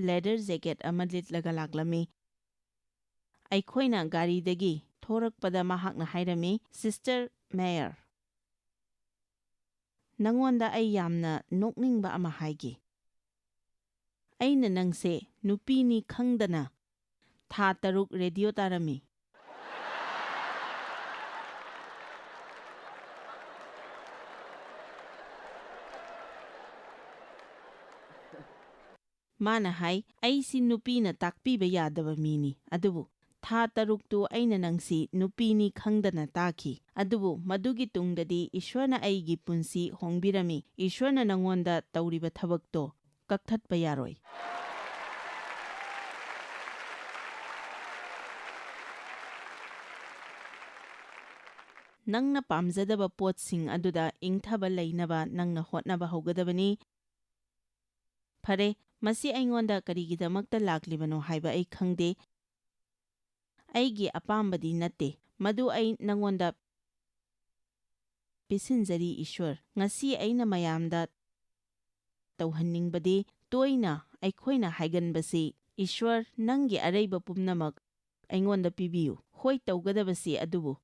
leather jacket ꯑꯃ ꯂꯤꯠꯂꯒ ꯂꯥꯛꯂꯝꯃꯤ꯫ ꯑꯩꯈꯣꯏꯅ ꯒꯥꯔꯤꯗꯒꯤ ꯊꯣꯔꯛꯄꯗ ꯃꯍꯥꯛꯅ ꯍꯥꯏꯔꯝꯃꯤ, "Sister Mayer, ꯅꯉꯣꯟꯗ ꯑꯩ ꯌꯥꯝꯅ ꯅꯣꯛꯅꯤꯡꯕ ꯑꯃ ꯍꯥꯏꯒꯦ꯫ ꯑꯩꯅ ꯅꯪꯁꯦ ꯅꯨꯄꯤꯅꯤ ꯈꯪꯗꯅ ꯊꯥ ꯇꯔꯨꯛ ꯔꯦꯗꯤꯑꯣ ꯇꯥꯔꯝꯃꯤ꯫" ꯃꯥꯅ ꯍꯥꯏ, "ꯑꯩꯁꯤ ꯅꯨꯄꯤꯅ ꯇꯥꯛꯄꯤꯕ ꯌꯥꯗꯕ ꯃꯤꯅꯤ, ꯑꯗꯨꯕꯨ ꯊꯥ ꯇꯔꯨꯛꯇꯨ ꯑꯩꯅ ꯅꯪꯁꯤ ꯅꯨꯄꯤꯅꯤ ꯈꯪꯗꯅ ꯇꯥꯈꯤ꯫ ꯑꯗꯨꯕꯨ ꯃꯗꯨꯒꯤ ꯇꯨꯡꯗꯗꯤ ꯏꯁ꯭ꯋꯔꯅ ꯑꯩꯒꯤ ꯄꯨꯟꯁꯤ ꯍꯣꯡꯕꯤꯔꯝꯃꯤ꯫ ꯏꯁ꯭ꯋꯔꯅ ꯅꯉꯣꯟꯗ ꯇꯧꯔꯤꯕ ꯊꯕꯛꯇꯣ ꯀꯛꯊꯠꯄ ꯌꯥꯔꯣꯏ꯫ ꯅꯪꯅ ꯄꯥꯝꯖꯗꯕ ꯄꯣꯠꯁꯤꯡ ꯑꯗꯨꯗ ꯏꯪꯊꯕ ꯂꯩꯅꯕ ꯅꯪꯅ ꯍꯣꯠꯅꯕ ꯍꯧꯒꯗꯕꯅꯤ꯫ ꯐꯔꯦ, ꯃꯁꯤ ꯑꯩꯉꯣꯟꯗ ꯀꯔꯤꯒꯤꯗꯃꯛꯇ ꯂꯥꯛꯂꯤꯕꯅꯣ ꯍꯥꯏꯕ ꯑꯩ ꯈꯪꯗꯦ꯫ ꯑꯩꯒꯤ ꯑꯄꯥꯝꯕꯗꯤ ꯅꯠꯇꯦ꯫ ꯃꯗꯨ ꯑꯩ ꯅꯉꯣꯟꯗ ꯄꯤꯁꯤꯟꯖꯔꯤ, ꯏꯁ꯭ꯋꯔ꯫ ꯉꯁꯤ ꯑꯩꯅ ꯃꯌꯥꯝꯗ ꯇꯧꯍꯟꯅꯤꯡꯕꯗꯤ, ꯇꯣꯏꯅ ꯑꯩꯈꯣꯏꯅ ꯍꯥꯏꯒꯟꯕꯁꯤ, "ꯏꯁ꯭ꯋꯔ, ꯅꯪꯒꯤ ꯑꯔꯩꯕ ꯄꯨꯝꯅꯃꯛ ꯑꯩꯉꯣꯟꯗ ꯄꯤꯕꯤꯌꯨ"꯫ ꯍꯣꯏ, ꯇꯧꯒꯗꯕꯁꯤ ꯑꯗꯨꯕꯨ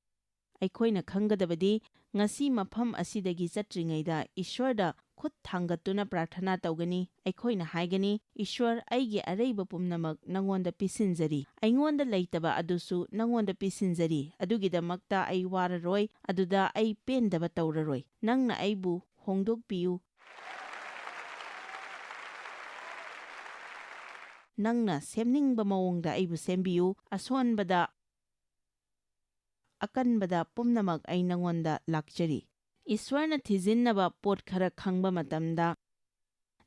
ꯑꯩꯈꯣꯏꯅ ꯈꯪꯒꯗꯕꯗꯤ, ꯉꯁꯤ ꯃꯐꯝ ꯑꯁꯤꯗꯒꯤ ꯆꯠꯇ꯭ꯔꯤꯉꯩꯗ ꯏꯁ꯭ꯋꯔꯗ ꯈꯨꯠ ꯊꯥꯡꯒꯠꯇꯨꯅ ꯄ꯭ꯔꯥꯔꯊꯅꯥ ꯇꯧꯒꯅꯤ꯫ ꯑꯩꯈꯣꯏꯅ ꯍꯥꯏꯒꯅꯤ, "ꯏꯁ꯭ꯋꯔ, ꯑꯩꯒꯤ ꯑꯔꯩꯕ ꯄꯨꯝꯅꯃꯛ ꯅꯉꯣꯟꯗ ꯄꯤꯁꯤꯟꯖꯔꯤ꯫ ꯑꯩꯉꯣꯟꯗ ꯂꯩꯇꯕ ꯑꯗꯨꯁꯨ ꯅꯉꯣꯟꯗ ꯄꯤꯁꯤꯟꯖꯔꯤ꯫ ꯑꯗꯨꯒꯤꯗꯃꯛꯇ ꯑꯩ ꯋꯥꯔꯔꯣꯏ, ꯑꯗꯨꯗ ꯑꯩ ꯄꯦꯟꯗꯕ ꯇꯧꯔꯔꯣꯏ꯫ ꯅꯪꯅ ꯑꯩꯕꯨ ꯍꯣꯡꯗꯣꯛꯄꯤꯌꯨ꯫ ꯅꯪꯅ ꯁꯦꯝꯅꯤꯡꯕ ꯃꯑꯣꯡꯗ ꯑꯩꯕꯨ ꯁꯦꯝꯕꯤꯌꯨ꯫ ꯑꯁꯣꯟꯕꯗ, ꯑꯀꯟꯕꯗ ꯄꯨꯝꯅꯃꯛ ꯑꯩ ꯅꯉꯣꯟꯗ ꯂꯥꯛꯆꯔꯤ"꯫ ꯏꯁ꯭ꯋꯔꯅ ꯊꯤꯖꯤꯟꯅꯕ ꯄꯣꯠ ꯈꯔ ꯈꯪꯕ ꯃꯇꯝꯗ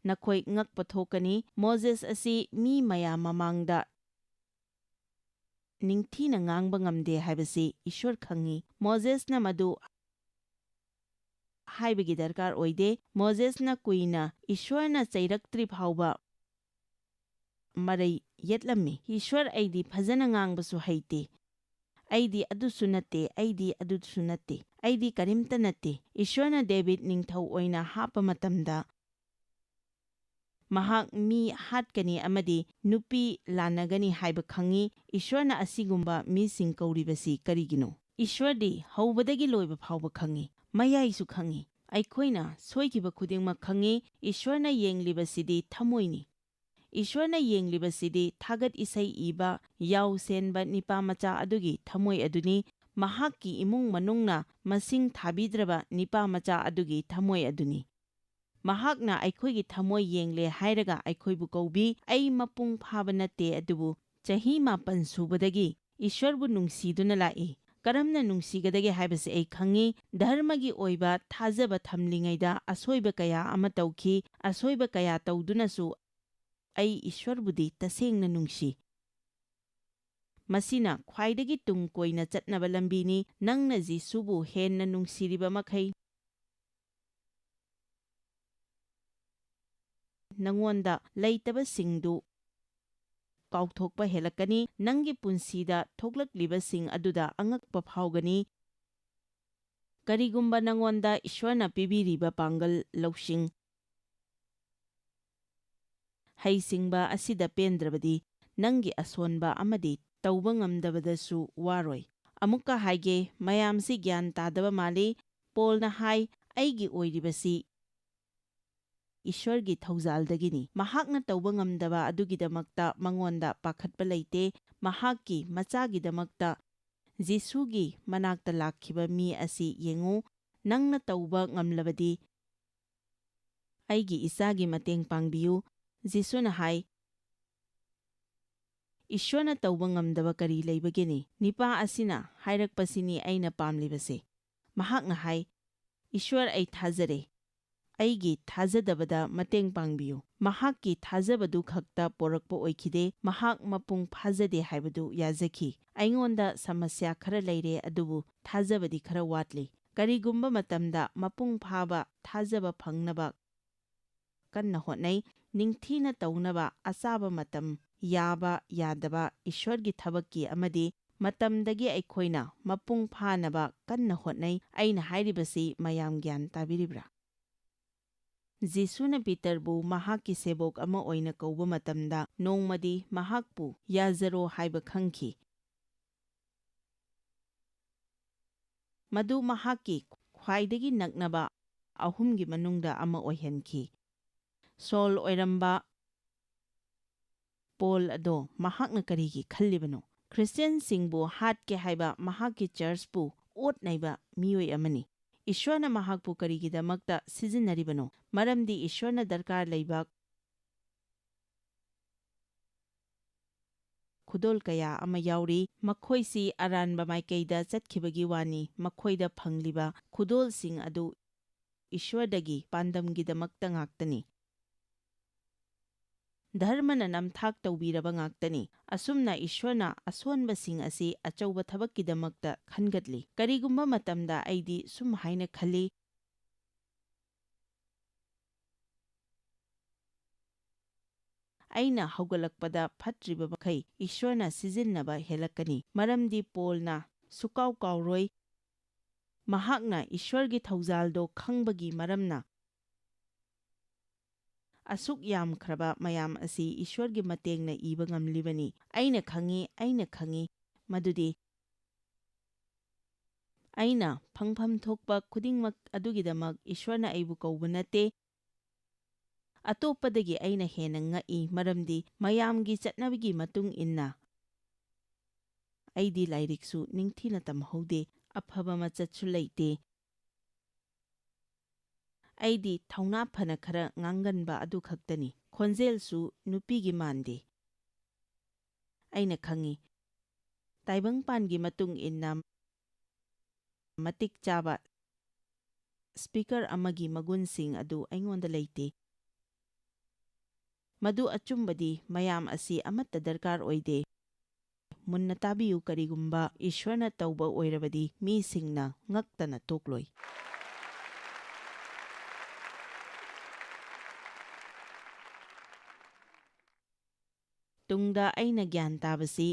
ꯅꯈꯣꯏ ꯉꯛꯄ ꯊꯣꯛꯀꯅꯤ꯫ ꯃꯣꯖꯦꯁ ꯑꯁꯤ ꯃꯤ ꯃꯌꯥꯝ ꯃꯃꯥꯡꯗ ꯅꯤꯡꯊꯤꯅ ꯉꯥꯡꯕ ꯉꯝꯗꯦ ꯍꯥꯏꯕꯁꯤ ꯏꯁ꯭ꯋꯔ ꯈꯪꯏ꯫ ꯃꯣꯖꯦꯁꯅ ꯃꯗꯨ ꯍꯥꯏꯕꯒꯤ ꯗꯔꯀꯥꯔ ꯑꯣꯏꯗꯦ꯫ ꯃꯣꯖꯦꯁꯅ ꯀꯨꯏꯅ ꯏꯁ꯭ꯋꯔꯅ ꯆꯩꯔꯛꯇ꯭ꯔꯤ ꯐꯥꯎꯕ ꯃꯔꯩ ꯌꯦꯠꯂꯝꯃꯤ꯫ "ꯏꯁ꯭ꯋꯔ, ꯑꯩꯗꯤ ꯐꯖꯅ ꯉꯥꯡꯕꯁꯨ ꯍꯩꯇꯦ꯫ ꯑꯩꯗꯤ ꯑꯗꯨꯁꯨ ꯅꯠꯇꯦ, ꯑꯩꯗꯤ ꯑꯗꯨꯁꯨ ꯅꯠꯇꯦ, ꯑꯩꯗꯤ ꯀꯔꯤꯝꯇ ꯅꯠꯇꯦ"꯫ ꯏꯁ꯭ꯋꯔꯅ ꯗꯦꯕꯤꯗ ꯅꯤꯡꯊꯧ ꯑꯣꯏꯅ ꯍꯥꯞꯄ ꯃꯇꯝꯗ, ꯃꯍꯥꯛ ꯃꯤ ꯍꯥꯠꯀꯅꯤ ꯑꯃꯗꯤ ꯅꯨꯄꯤ ꯂꯥꯟꯅꯒꯅꯤ ꯍꯥꯏꯕ ꯈꯪꯏ꯫ ꯏꯁ꯭ꯋꯔꯅ ꯑꯁꯤꯒꯨꯝꯕ ꯃꯤꯁꯤꯡ ꯀꯧꯔꯤꯕꯁꯤ ꯀꯔꯤꯒꯤꯅꯣ? ꯏꯁ꯭ꯋꯔꯗꯤ ꯍꯧꯕꯗꯒꯤ ꯂꯣꯏꯕ ꯐꯥꯎꯕ ꯈꯪꯏ, ꯃꯌꯥꯏꯁꯨ ꯈꯪꯏ꯫ ꯑꯩꯈꯣꯏꯅ ꯁꯣꯏꯈꯤꯕ ꯈꯨꯗꯤꯡꯃꯛ ꯈꯪꯏ꯫ ꯏꯁ꯭ꯋꯔꯅ ꯌꯦꯡꯂꯤꯕꯁꯤꯗꯤ ꯊꯃꯣꯏꯅꯤ꯫ ꯏꯁ꯭ꯋꯔꯅ ꯌꯦꯡꯂꯤꯕꯁꯤꯗꯤ ꯊꯥꯒꯠ ꯏꯁꯩ ꯏꯕ, ꯌꯥꯎ ꯁꯦꯟꯕ ꯅꯤꯄꯥ ꯃꯆꯥ ꯑꯗꯨꯒꯤ ꯊꯃꯣꯏ ꯑꯗꯨꯅꯤ, ꯃꯍꯥꯛꯀꯤ ꯏꯃꯨꯡ ꯃꯅꯨꯡꯅ ꯃꯁꯤꯡ ꯊꯥꯕꯤꯗ꯭ꯔꯕ ꯅꯤꯄꯥ ꯃꯆꯥ ꯑꯗꯨꯒꯤ ꯊꯃꯣꯏ ꯑꯗꯨꯅꯤ꯫ ꯃꯍꯥꯛꯅ ꯑꯩꯈꯣꯏꯒꯤ ꯊꯃꯣꯏ ꯌꯦꯡꯂꯦ ꯍꯥꯏꯔꯒ ꯑꯩꯈꯣꯏꯕꯨ ꯀꯧꯕꯤ꯫ ꯑꯩ ꯃꯄꯨꯡ ꯐꯥꯕ ꯅꯠꯇꯦ, ꯑꯗꯨꯕꯨ ꯆꯍꯤ ꯃꯥꯄꯟ ꯁꯨꯕꯗꯒꯤ ꯏꯁ꯭ꯋꯔꯕꯨ ꯅꯨꯡꯁꯤꯗꯨꯅ ꯂꯥꯛꯏ꯫ ꯀꯔꯝꯅ ꯅꯨꯡꯁꯤꯒꯗꯒꯦ ꯍꯥꯏꯕꯁꯤ ꯑꯩ ꯈꯪꯏ꯫ ꯙꯔꯃꯒꯤ ꯑꯣꯏꯕ ꯊꯥꯖꯕ ꯊꯝꯂꯤꯉꯩꯗ ꯑꯁꯣꯏꯕ ꯀꯌꯥ ꯑꯃ ꯇꯧꯈꯤ꯫ ꯑꯁꯣꯏꯕ ꯀꯌꯥ ꯇꯧꯗꯨꯅꯁꯨ ꯑꯩ ꯏꯁ꯭ꯋꯔꯕꯨꯗꯤ ꯇꯁꯦꯡꯅ ꯅꯨꯡꯁꯤ꯫ ꯃꯁꯤꯅ ꯈ꯭ꯋꯥꯏꯗꯒꯤ ꯇꯨꯡ ꯀꯣꯏꯅ ꯆꯠꯅꯕ ꯂꯝꯕꯤꯅꯤ꯫ ꯅꯪꯅ ꯖꯤꯁꯨꯕꯨ ꯍꯦꯟꯅ ꯅꯨꯡꯁꯤꯔꯤꯕ ꯃꯈꯩ, ꯅꯉꯣꯟꯗ ꯂꯩꯇꯕꯁꯤꯡꯗꯨ ꯀꯥꯎꯊꯣꯛꯄ ꯍꯦꯜꯂꯛꯀꯅꯤ꯫ ꯅꯪꯒꯤ ꯄꯨꯟꯁꯤꯗ ꯊꯣꯛꯂꯛꯂꯤꯕꯁꯤꯡ ꯑꯗꯨꯗ ꯑꯉꯛꯄ ꯐꯥꯎꯒꯅꯤ꯫ ꯀꯔꯤꯒꯨꯝꯕ ꯅꯉꯣꯟꯗ ꯏꯁ꯭ꯋꯔꯅ ꯄꯤꯕꯤꯔꯤꯕ ꯄꯥꯡꯒꯜ, ꯂꯧꯁꯤꯡ, ꯍꯩꯁꯤꯡꯕ ꯑꯁꯤꯗ ꯄꯦꯟꯗ꯭ꯔꯕꯗꯤ, ꯅꯪꯒꯤ ꯑꯁꯣꯟꯕ ꯑꯃꯗꯤ ꯇꯧꯕ ꯉꯝꯗꯕꯗꯁꯨ ꯋꯥꯔꯣꯏ꯫ ꯑꯃꯨꯛꯀ ꯍꯥꯏꯒꯦ, ꯃꯌꯥꯝꯁꯤ ꯒ꯭ꯌꯥꯟ ꯇꯥꯗꯕ ꯃꯥꯜꯂꯤ꯫ ꯄꯣꯜꯅ ꯍꯥꯏ, "ꯑꯩꯒꯤ ꯑꯣꯏꯔꯤꯕꯁꯤ ꯏꯁ꯭ꯋꯔꯒꯤ ꯊꯧꯖꯥꯜꯗꯒꯤꯅꯤ꯫ ꯃꯍꯥꯛꯅ ꯇꯧꯕ ꯉꯝꯗꯕ ꯑꯗꯨꯒꯤꯗꯃꯛꯇ ꯃꯉꯣꯟꯗ ꯄꯥꯈꯠꯄ ꯂꯩꯇꯦ꯫ ꯃꯍꯥꯛꯀꯤ ꯃꯆꯥꯒꯤꯗꯃꯛꯇ ꯖꯤꯁꯨꯒꯤ ꯃꯅꯥꯛꯇ ꯂꯥꯛꯈꯤꯕ ꯃꯤ ꯑꯁꯤ ꯌꯦꯡꯉꯨ꯫ ꯅꯪꯅ ꯇꯧꯕ ꯉꯝꯂꯕꯗꯤ ꯑꯩꯒꯤ ꯏꯆꯥꯒꯤ ꯃꯇꯦꯡ ꯄꯥꯡꯕꯤꯌꯨ꯫" ꯖꯤꯁꯨꯅ ꯍꯥꯏ, "ꯏꯁ꯭ꯋꯔꯅ ꯇꯧꯕ ꯉꯝꯗꯕ ꯀꯔꯤ ꯂꯩꯕꯒꯦꯅꯤ? ꯅꯤꯄꯥ ꯑꯁꯤꯅ ꯍꯥꯏꯔꯛꯄꯁꯤꯅꯤ ꯑꯩꯅ ꯄꯥꯝꯂꯤꯕꯁꯦ꯫" ꯃꯍꯥꯛꯅ ꯍꯥꯏ, "ꯏꯁ꯭ꯋꯔ, ꯑꯩ ꯊꯥꯖꯔꯦ꯫ ꯑꯩꯒꯤ ꯊꯥꯖꯗꯕꯗ ꯃꯇꯦꯡ ꯄꯥꯡꯕꯤꯌꯨ꯫" ꯃꯍꯥꯛꯀꯤ ꯊꯥꯖꯕꯗꯨ ꯈꯛꯇ ꯄꯣꯔꯛꯄ ꯑꯣꯏꯈꯤꯗꯦ, ꯃꯍꯥꯛ ꯃꯄꯨꯡ ꯐꯥꯖꯗꯦ ꯍꯥꯏꯕꯗꯨ ꯌꯥꯖꯈꯤ꯫ "ꯑꯩꯉꯣꯟꯗ ꯁꯃꯁ꯭ꯌꯥ ꯈꯔ ꯂꯩꯔꯦ, ꯑꯗꯨꯕꯨ ꯊꯥꯖꯕꯗꯤ ꯈꯔ ꯋꯥꯠꯂꯤ꯫" ꯀꯔꯤꯒꯨꯝꯕ ꯃꯇꯝꯗ ꯃꯄꯨꯡ ꯐꯥꯕ ꯊꯥꯖꯕ ꯐꯪꯅꯕ ꯀꯟꯅ ꯍꯣꯠꯅꯩ꯫ ꯅꯤꯡꯊꯤꯅ ꯇꯧꯅꯕ ꯑꯆꯥꯕ ꯃꯇꯝ, ꯌꯥꯕ ꯌꯥꯗꯕ ꯏꯁ꯭ꯋꯔꯒꯤ ꯊꯕꯛꯀꯤ ꯑꯃꯗꯤ ꯃꯇꯝꯗꯒꯤ ꯑꯩꯈꯣꯏꯅ ꯃꯄꯨꯡ ꯐꯥꯅꯕ ꯀꯟꯅ ꯍꯣꯠꯅꯩ꯫ ꯑꯩꯅ ꯍꯥꯏꯔꯤꯕꯁꯤ ꯃꯌꯥꯝ ꯒ꯭ꯌꯥꯟ ꯇꯥꯕꯤꯔꯤꯕ꯭ꯔꯥ? ꯖꯤꯁꯨꯅ ꯄꯤꯇꯔꯕꯨ ꯃꯍꯥꯛꯀꯤ ꯁꯦꯕꯣꯛ ꯑꯃ ꯑꯣꯏꯅ ꯀꯧꯕ ꯃꯇꯝꯗ ꯅꯣꯡꯃꯗꯤ ꯃꯍꯥꯛꯄꯨ ꯌꯥꯖꯔꯣ ꯍꯥꯏꯕ ꯈꯪꯈꯤ꯫ ꯃꯗꯨ ꯃꯍꯥꯛꯀꯤ ꯈ꯭ꯋꯥꯏꯗꯒꯤ ꯅꯛꯅꯕ ꯑꯍꯨꯝꯒꯤ ꯃꯅꯨꯡꯗ ꯑꯃ ꯑꯣꯏꯍꯟꯈꯤ꯫ ꯁꯣꯜ ꯑꯣꯏꯔꯝꯕ ꯄꯣꯜ ꯑꯗꯣ ꯃꯍꯥꯛꯅ ꯀꯔꯤꯒꯤ ꯈꯜꯂꯤꯕꯅꯣ? ꯈ꯭ꯔꯤꯁꯇꯤꯌꯥꯟꯁꯤꯡꯕꯨ ꯍꯥꯠꯀꯦ ꯍꯥꯏꯕ ꯃꯍꯥꯛꯀꯤ ꯆꯔꯆꯄꯨ ꯑꯣꯠ ꯅꯩꯕ ꯃꯤꯑꯣꯏ ꯑꯃꯅꯤ꯫ ꯏꯁ꯭ꯋꯔꯅ ꯃꯍꯥꯛꯄꯨ ꯀꯔꯤꯒꯤꯗꯃꯛꯇ ꯁꯤꯖꯤꯟꯅꯔꯤꯕꯅꯣ? ꯃꯔꯝꯗꯤ ꯏꯁ꯭ꯋꯔꯅ ꯗꯔꯀꯥꯔ ꯂꯩꯕ ꯈꯨꯗꯣꯜ ꯀꯌꯥ ꯑꯃ ꯌꯥꯎꯔꯤ꯫ ꯃꯈꯣꯏꯁꯤ ꯑꯔꯥꯟꯕ ꯃꯥꯏꯀꯩꯗ ꯆꯠꯈꯤꯕꯒꯤ ꯋꯥꯅꯤ꯫ ꯃꯈꯣꯏꯗ ꯐꯪꯂꯤꯕ ꯈꯨꯗꯣꯜꯁꯤꯡ ꯑꯗꯨ ꯏꯁ꯭ꯋꯔꯗꯒꯤ ꯄꯥꯟꯗꯝꯒꯤꯗꯃꯛꯇ ꯉꯥꯛꯇꯅꯤ꯫ ꯙꯔꯃꯅ ꯅꯝꯊꯥꯛ ꯇꯧꯕꯤꯔꯕ ꯉꯥꯛꯇꯅꯤ꯫ ꯑꯁꯨꯝꯅ ꯏꯁ꯭ꯋꯔꯅ ꯑꯁꯣꯟꯕꯁꯤꯡ ꯑꯁꯤ ꯑꯆꯧꯕ ꯊꯕꯛꯀꯤꯗꯃꯛꯇ ꯈꯟꯒꯠꯂꯤ꯫ ꯀꯔꯤꯒꯨꯝꯕ ꯃꯇꯝꯗ ꯑꯩꯗꯤ ꯁꯨꯝ ꯍꯥꯏꯅ ꯈꯜꯂꯤ, ꯑꯩꯅ ꯍꯧꯒꯠꯂꯛꯄꯗ ꯐꯠꯇ꯭ꯔꯤꯕ ꯃꯈꯩ ꯏꯁ꯭ꯋꯔꯅ ꯁꯤꯖꯤꯟꯅꯕ ꯍꯦꯜꯂꯛꯀꯅꯤ, ꯃꯔꯝꯗꯤ ꯄꯣꯜꯅ ꯁꯨꯀꯥꯎ ꯀꯥꯎꯔꯣꯏ꯫ ꯃꯍꯥꯛꯅ ꯏꯁ꯭ꯋꯔꯒꯤ ꯊꯧꯖꯥꯜꯗꯣ ꯈꯪꯕꯒꯤ ꯃꯔꯝꯅ ꯑꯁꯨꯛ ꯌꯥꯝꯈ꯭ꯔꯕ ꯃꯌꯥꯝ ꯑꯁꯤ ꯏꯁ꯭ꯋꯔꯒꯤ ꯃꯇꯦꯡꯅ ꯏꯕ ꯉꯝꯂꯤꯕꯅꯤ꯫ ꯑꯩꯅ ꯈꯪꯏ, ꯑꯩꯅ ꯈꯪꯏ ꯃꯗꯨꯗꯤ ꯑꯩꯅ ꯐꯪꯐꯝ ꯊꯣꯛꯄ ꯈꯨꯗꯤꯡꯃꯛ ꯑꯗꯨꯒꯤꯗꯃꯛ ꯏꯁ꯭ꯋꯔꯅ ꯑꯩꯕꯨ ꯀꯧꯕ ꯅꯠꯇꯦ꯫ ꯑꯇꯣꯞꯄꯗꯒꯤ ꯑꯩꯅ ꯍꯦꯟꯅ ꯉꯛꯏ, ꯃꯔꯝꯗꯤ ꯃꯌꯥꯝꯒꯤ ꯆꯠꯅꯕꯤꯒꯤ ꯃꯇꯨꯡ ꯏꯟꯅ ꯑꯩꯗꯤ ꯂꯥꯏꯔꯤꯛꯁꯨ ꯅꯤꯡꯊꯤꯅ ꯇꯝꯍꯧꯗꯦ, ꯑꯐꯕ ꯃꯆꯠꯁꯨ ꯂꯩꯇꯦ꯫ ꯑꯩꯗꯤ ꯊꯧꯅꯥ ꯐꯅ ꯈꯔ ꯉꯥꯡꯒꯟꯕ ꯑꯗꯨ ꯈꯛꯇꯅꯤ꯫ ꯈꯣꯟꯖꯦꯜꯁꯨ ꯅꯨꯄꯤꯒꯤ ꯃꯥꯟꯗꯦ꯫ ꯑꯩꯅ ꯈꯪꯏ꯫ ꯇꯥꯏꯕꯪꯄꯥꯟꯒꯤ ꯃꯇꯨꯡ ꯏꯟꯅ ꯃꯇꯤꯛ ꯆꯥꯕ ꯁ꯭ꯄꯤꯀꯔ ꯑꯃꯒꯤ ꯃꯒꯨꯟꯁꯤꯡ ꯑꯗꯨ ꯑꯩꯉꯣꯟꯗ ꯂꯩꯇꯦ꯫ ꯃꯗꯨ ꯑꯆꯨꯝꯕꯗꯤ ꯃꯌꯥꯝ ꯑꯁꯤ ꯑꯃꯠꯇ ꯗꯔꯀꯥꯔ ꯑꯣꯏꯗꯦ꯫ ꯃꯨꯟꯅ ꯇꯥꯕꯤꯌꯨ, ꯀꯔꯤꯒꯨꯝꯕ ꯏꯁ꯭ꯋꯔꯅ ꯇꯧꯕ ꯑꯣꯏꯔꯕꯗꯤ ꯃꯤꯁꯤꯡꯅ ꯉꯛꯇꯅ ꯇꯣꯛꯂꯣꯏ꯫ ꯇꯨꯡꯗ ꯑꯩꯅ ꯒ꯭ꯌꯥꯟ ꯇꯥꯕꯁꯤ,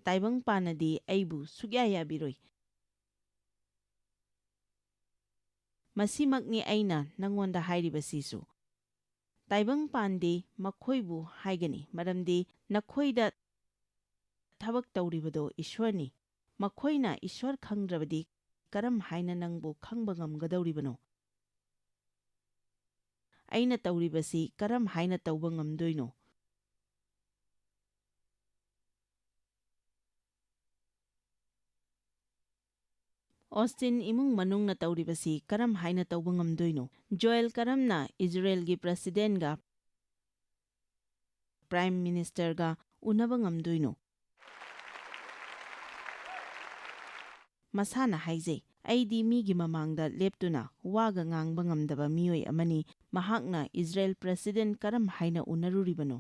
ꯇꯥꯏꯕꯪꯄꯥꯟꯅꯗꯤ ꯑꯩꯕꯨ ꯁꯨꯛꯌꯥ ꯌꯥꯕꯤꯔꯣꯏ꯫ ꯃꯁꯤꯃꯛꯅꯤ ꯑꯩꯅ ꯅꯉꯣꯟꯗ ꯍꯥꯏꯔꯤꯕꯁꯤꯁꯨ꯫ ꯇꯥꯏꯕꯪꯄꯥꯟꯗꯤ ꯃꯈꯣꯏꯕꯨ ꯍꯥꯏꯒꯅꯤ, ꯃꯔꯝꯗꯤ ꯅꯈꯣꯏꯗ ꯊꯕꯛ ꯇꯧꯔꯤꯕꯗꯣ ꯏꯁ꯭ꯋꯔꯅꯤ꯫ ꯃꯈꯣꯏꯅ ꯏꯁ꯭ꯋꯔ ꯈꯪꯗ꯭ꯔꯕꯗꯤ ꯀꯔꯝ ꯍꯥꯏꯅ ꯅꯪꯕꯨ ꯈꯪꯕ ꯉꯝꯒꯗꯧꯔꯤꯕꯅꯣ? ꯑꯩꯅ ꯇꯧꯔꯤꯕꯁꯤ ꯀꯔꯝ ꯍꯥꯏꯅ ꯇꯧꯕ ꯉꯝꯗꯣꯏꯅꯣ? ꯑꯣꯁꯇꯤꯟ ꯏꯃꯨꯡ ꯃꯅꯨꯡꯅ ꯇꯧꯔꯤꯕꯁꯤ ꯀꯔꯝ ꯍꯥꯏꯅ ꯇꯧꯕ ꯉꯝꯗꯣꯏꯅꯣ? ꯖꯣꯌꯦꯜ ꯀꯔꯝꯅ ꯏꯖꯔꯦꯜꯒꯤ ꯄ꯭ꯔꯁꯤꯗꯦꯟꯒ ꯄ꯭ꯔꯥꯏꯝ ꯃꯤꯅꯤꯁꯇꯔꯒ ꯎꯅꯕ ꯉꯝꯗꯣꯏꯅꯣ? ꯃꯁꯥꯅ ꯍꯥꯏꯖꯩ, "ꯑꯩꯗꯤ ꯃꯤꯒꯤ ꯃꯃꯥꯡꯗ ꯂꯦꯞꯇꯨꯅ ꯋꯥꯒ ꯉꯥꯡꯕ ꯉꯝꯗꯕ ꯃꯤꯑꯣꯏ ꯑꯃꯅꯤ꯫ ꯃꯍꯥꯛꯅ ꯏꯖꯔꯦꯜ ꯄ꯭ꯔꯦꯁꯤꯗꯦꯟꯠ ꯀꯔꯝ ꯍꯥꯏꯅ ꯎꯅꯔꯨꯔꯤꯕꯅꯣ?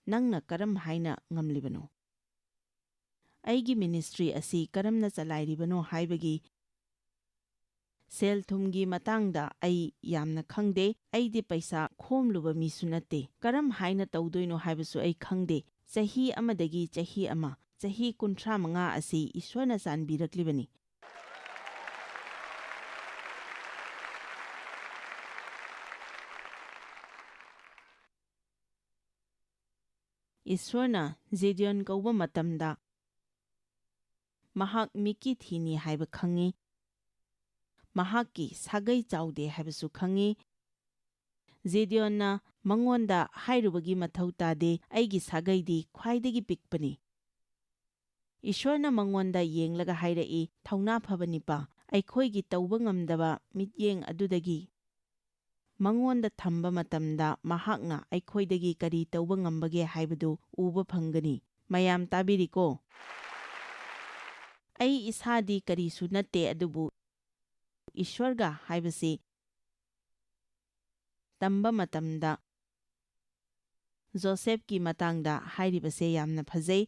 ꯅꯪꯅ ꯀꯔꯝ ꯍꯥꯏꯅ ꯉꯝꯂꯤꯕꯅꯣ? ꯑꯩꯒꯤ ꯃꯤꯅꯤꯁꯇ꯭ꯔꯤ ꯑꯁꯤ ꯀꯔꯝꯅ ꯆꯂꯥꯏꯔꯤꯕꯅꯣ ꯍꯥꯏꯕꯒꯤ ꯁꯦꯜ ꯊꯨꯝꯒꯤ ꯃꯇꯥꯡꯗ ꯑꯩ ꯌꯥꯝꯅ ꯈꯪꯗꯦ꯫ ꯑꯩꯗꯤ ꯄꯩꯁꯥ ꯈꯣꯝꯂꯨꯕ ꯃꯤꯁꯨ ꯅꯠꯇꯦ꯫ ꯀꯔꯝ ꯍꯥꯏꯅ ꯇꯧꯗꯣꯏꯅꯣ ꯍꯥꯏꯕꯁꯨ ꯑꯩ ꯈꯪꯗꯦ꯫ ꯆꯍꯤ ꯑꯃꯗꯒꯤ ꯆꯍꯤ ꯑꯃ, ꯆꯍꯤ ꯀꯨꯟꯊ꯭ꯔꯥ ꯃꯉꯥ ꯑꯁꯤ ꯏꯁ꯭ꯋꯔꯅ ꯆꯥꯟꯕꯤꯔꯛꯂꯤꯕꯅꯤ"꯫ ꯏꯁ꯭ꯋꯔꯅ ꯖꯤꯗꯤꯌꯣꯟ ꯀꯧꯕ ꯃꯇꯝꯗ ꯃꯍꯥꯛ ꯃꯤꯀꯤ ꯊꯤꯅꯤ ꯍꯥꯏꯕ ꯈꯪꯏ꯫ ꯃꯍꯥꯛꯀꯤ ꯁꯥꯒꯩ ꯆꯥꯎꯗꯦ ꯍꯥꯏꯕꯁꯨ ꯈꯪꯏ꯫ ꯖꯤꯗꯤꯌꯣꯟꯅ ꯃꯉꯣꯟꯗ ꯍꯥꯏꯔꯨꯕꯒꯤ ꯃꯊꯧ ꯇꯥꯗꯦ, "ꯑꯩꯒꯤ ꯁꯥꯒꯩꯗꯤ ꯈ꯭ꯋꯥꯏꯗꯒꯤ ꯄꯤꯛꯄꯅꯤ"꯫ ꯏꯁ꯭ꯋꯔꯅ ꯃꯉꯣꯟꯗ ꯌꯦꯡꯂꯒ ꯍꯥꯏꯔꯛꯏ, "ꯊꯧꯅꯥ ꯐꯕ ꯅꯤꯄꯥ, ꯑꯩꯈꯣꯏꯒꯤ ꯇꯧꯕ ꯉꯝꯗꯕ ꯃꯤꯠꯌꯦꯡ ꯑꯗꯨꯗꯒꯤ ꯃꯉꯣꯟꯗ ꯊꯝꯕ ꯃꯇꯝꯗ ꯃꯍꯥꯛꯅ ꯑꯩꯈꯣꯏꯗꯒꯤ ꯀꯔꯤ ꯇꯧꯕ ꯉꯝꯕꯒꯦ ꯍꯥꯏꯕꯗꯨ ꯎꯕ ꯐꯪꯒꯅꯤ"꯫ ꯃꯌꯥꯝ ꯇꯥꯕꯤꯔꯤꯀꯣ? ꯑꯩ ꯏꯁꯥꯗꯤ ꯀꯔꯤꯁꯨ ꯅꯠꯇꯦ, ꯑꯗꯨꯕꯨ ꯏꯁ꯭ꯋꯔꯒ ꯍꯥꯏꯕꯁꯤ ꯇꯝꯕ ꯃꯇꯝꯗ ꯖꯣꯁꯦꯐꯀꯤ ꯃꯇꯥꯡꯗ ꯍꯥꯏꯔꯤꯕꯁꯦ ꯌꯥꯝꯅ ꯐꯖꯩ꯫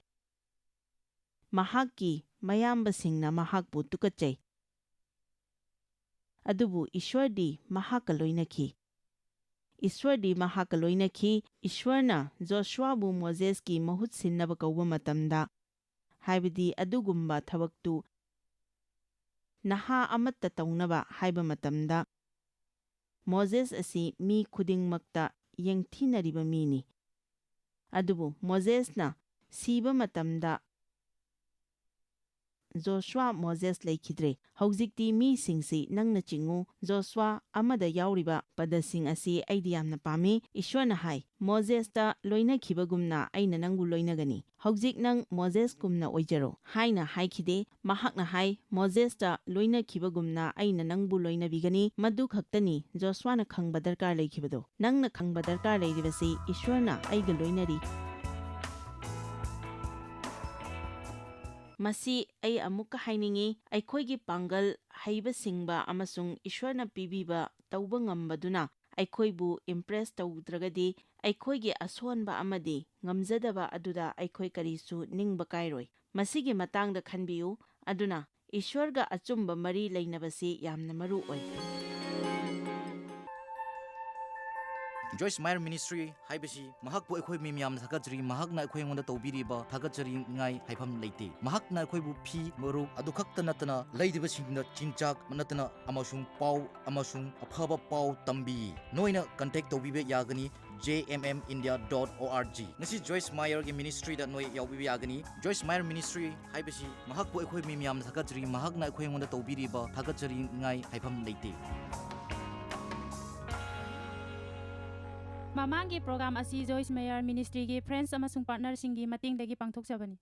ꯃꯍꯥꯛꯀꯤ ꯃꯌꯥꯝꯕꯁꯤꯡꯅ ꯃꯍꯥꯛꯄꯨ ꯇꯨꯀꯠꯆꯩ, ꯑꯗꯨꯕꯨ ꯏꯁ꯭ꯋꯔꯗꯤ ꯃꯍꯥꯛꯀ ꯂꯣꯏꯅꯈꯤ꯫ ꯏꯁ꯭ꯋꯔꯗꯤ ꯃꯍꯥꯛꯀ ꯂꯣꯏꯅꯈꯤ꯫ ꯏꯁ꯭ꯋꯔꯅ ꯖꯣꯁꯨꯋꯥꯕꯨ ꯃꯣꯖꯦꯁꯀꯤ ꯃꯍꯨꯠ ꯁꯤꯟꯅꯕ ꯀꯧꯕ ꯃꯇꯝꯗ, ꯍꯥꯏꯕꯗꯤ ꯑꯗꯨꯒꯨꯝꯕ ꯊꯕꯛꯇꯨ ꯅꯍꯥ ꯑꯃꯠꯇ ꯇꯧꯅꯕ ꯍꯥꯏꯕ ꯃꯇꯝꯗ, ꯃꯣꯖꯦꯁ ꯑꯁꯤ ꯃꯤ ꯈꯨꯗꯤꯡꯃꯛꯇ ꯌꯦꯡꯊꯤꯅꯔꯤꯕ ꯃꯤꯅꯤ꯫ ꯑꯗꯨꯕꯨ ꯃꯣꯖꯦꯁꯅ ꯁꯤꯕ ꯃꯇꯝꯗ ꯖꯣꯁꯨꯋꯥ, ꯃꯣꯖꯦꯁ ꯂꯩꯈꯤꯗ꯭ꯔꯦ꯫ ꯍꯧꯖꯤꯛꯇꯤ ꯃꯤꯁꯤꯡꯁꯤ ꯅꯪꯅ ꯆꯤꯡꯉꯨ, ꯖꯣꯁꯨꯋꯥ ꯑꯃꯗ ꯌꯥꯎꯔꯤꯕ ꯄꯗꯁꯤꯡ ꯑꯁꯤ ꯑꯩꯗꯤ ꯌꯥꯝꯅ ꯄꯥꯝꯃꯤ꯫ ꯏꯁ꯭ꯋꯔꯅ ꯍꯥꯏ, "ꯃꯣꯖꯦꯁꯇ ꯂꯣꯏꯅꯈꯤꯕꯒꯨꯝꯅ ꯑꯩꯅ ꯅꯪꯕꯨ ꯂꯣꯏꯅꯒꯅꯤ꯫ ꯍꯧꯖꯤꯛ ꯅꯪ ꯃꯣꯖꯦꯁꯀꯨꯝꯅ ꯑꯣꯏꯖꯔꯣ" ꯍꯥꯏꯅ ꯍꯥꯏꯈꯤꯗꯦ꯫ ꯃꯍꯥꯛꯅ ꯍꯥꯏ, "ꯃꯣꯖꯦꯁꯇ ꯂꯣꯏꯅꯈꯤꯕꯒꯨꯝꯅ ꯑꯩꯅ ꯅꯪꯕꯨ ꯂꯣꯏꯅꯕꯤꯒꯅꯤ"꯫ ꯃꯗꯨ ꯈꯛꯇꯅꯤ ꯖꯣꯁꯨꯋꯥꯅ ꯈꯪꯕ ꯗꯔꯀꯥꯔ ꯂꯩꯈꯤꯕꯗꯣ꯫ ꯅꯪꯅ ꯈꯪꯕ ꯗꯔꯀꯥꯔ ꯂꯩꯔꯤꯕꯁꯤ ꯏꯁ꯭ꯋꯔꯅ ꯑꯩꯒ ꯂꯣꯏꯅꯔꯤ꯫ ꯃꯁꯤ ꯑꯩ ꯑꯃꯨꯛꯀ ꯍꯥꯏꯅꯤꯡꯏ, ꯑꯩꯈꯣꯏꯒꯤ ꯄꯥꯡꯒꯜ, ꯍꯩꯕ ꯁꯤꯡꯕ ꯑꯃꯁꯨꯡ ꯏꯁ꯭ꯋꯔꯅ ꯄꯤꯕꯤꯕ ꯇꯧꯕ ꯉꯝꯕꯗꯨꯅ ꯑꯩꯈꯣꯏꯕꯨ ꯏꯝꯄ꯭ꯔꯦꯁ ꯇꯧꯗ꯭ꯔꯒꯗꯤ, ꯑꯩꯈꯣꯏꯒꯤ ꯑꯁꯣꯟꯕ ꯑꯃꯗꯤ ꯉꯝꯖꯗꯕ ꯑꯗꯨꯗ ꯑꯩꯈꯣꯏ ꯀꯔꯤꯁꯨ ꯅꯤꯡꯕ ꯀꯥꯏꯔꯣꯏ꯫ ꯃꯁꯤꯒꯤ ꯃꯇꯥꯡꯗ ꯈꯟꯕꯤꯌꯨ꯫ ꯑꯗꯨꯅ, ꯏꯁ꯭ꯋꯔꯒ ꯑꯆꯨꯝꯕ ꯃꯔꯤ ꯂꯩꯅꯕꯁꯤ ꯌꯥꯝꯅ ꯃꯔꯨ ꯑꯣꯏ꯫ ꯖꯣꯏꯁ ꯃꯥꯌꯔ ꯃꯤꯅꯤꯁꯇ꯭ꯔꯤ ꯍꯥꯏꯕꯁꯤ ꯃꯍꯥꯛꯄꯨ ꯑꯩꯈꯣꯏ ꯃꯤ ꯃꯌꯥꯝꯅ ꯊꯥꯒꯠꯆꯔꯤ꯫ ꯃꯍꯥꯛꯅ ꯑꯩꯈꯣꯏ ꯑꯩꯉꯣꯟꯗ ꯇꯧꯕꯤꯔꯤꯕ ꯊꯥꯒꯠꯆꯔꯤꯉꯥꯏ ꯍꯥꯏꯐꯝ ꯂꯩꯇꯦ꯫ ꯃꯍꯥꯛꯅ ꯑꯩꯈꯣꯏꯕꯨ ꯐꯤ, ꯃꯔꯨꯞ ꯑꯗꯨ ꯈꯛꯇ ꯅꯠꯇꯅ ꯂꯩꯔꯤꯕꯁꯤꯡꯗ ꯆꯤꯟꯖꯥꯛ ꯅꯠꯇꯅ ꯑꯃꯁꯨꯡ ꯄꯥꯎ ꯑꯃꯁꯨꯡ ꯑꯐꯕ ꯄꯥꯎ ꯇꯝꯕꯤ꯫ ꯅꯣꯏꯅ ꯀꯟꯇꯦꯛ ꯇꯧꯕꯤꯕ ꯌꯥꯒꯅꯤ j m m india dot o r g꯫ ꯉꯁꯤ ꯖꯣꯏꯁ ꯃꯥꯌꯔꯒꯤ ꯃꯤꯅꯤꯁꯇ꯭ꯔꯤꯗ ꯅꯣꯏ ꯌꯥꯎꯕꯤꯕ ꯌꯥꯒꯅꯤ꯫ ꯖꯣꯏꯁ ꯃꯥꯌꯔ ꯃꯤꯅꯤꯁꯇ꯭ꯔꯤ ꯍꯥꯏꯕꯁꯤ ꯃꯍꯥꯛꯄꯨ ꯑꯩꯈꯣꯏ ꯃꯤ ꯃꯌꯥꯝꯅ ꯊꯥꯒꯠꯆꯔꯤ꯫ ꯃꯍꯥꯛꯅ ꯑꯩꯈꯣꯏ ꯑꯩꯉꯣꯟꯗ ꯇꯧꯕꯤꯔꯤꯕ ꯊꯥꯒꯠꯆꯔꯤꯉꯥꯏ ꯍꯥꯏꯐꯝ ꯂꯩꯇꯦ꯫ ꯃꯃꯥꯡꯒꯤ ꯄ꯭ꯔꯣꯒ꯭ꯔꯥꯝ ꯑꯁꯤ ꯖꯣꯏꯁ ꯃꯦꯌꯔ ꯃꯤꯅꯤꯁꯇ꯭ꯔꯤꯒꯤ ꯐ꯭ꯔꯦꯟꯁ ꯑꯃꯁꯨꯡ ꯄꯥꯔꯠꯅꯔꯁꯤꯡꯒꯤ ꯃꯇꯦꯡꯗꯒꯤ ꯄꯥꯡꯊꯣꯛꯆꯕꯅꯤ꯫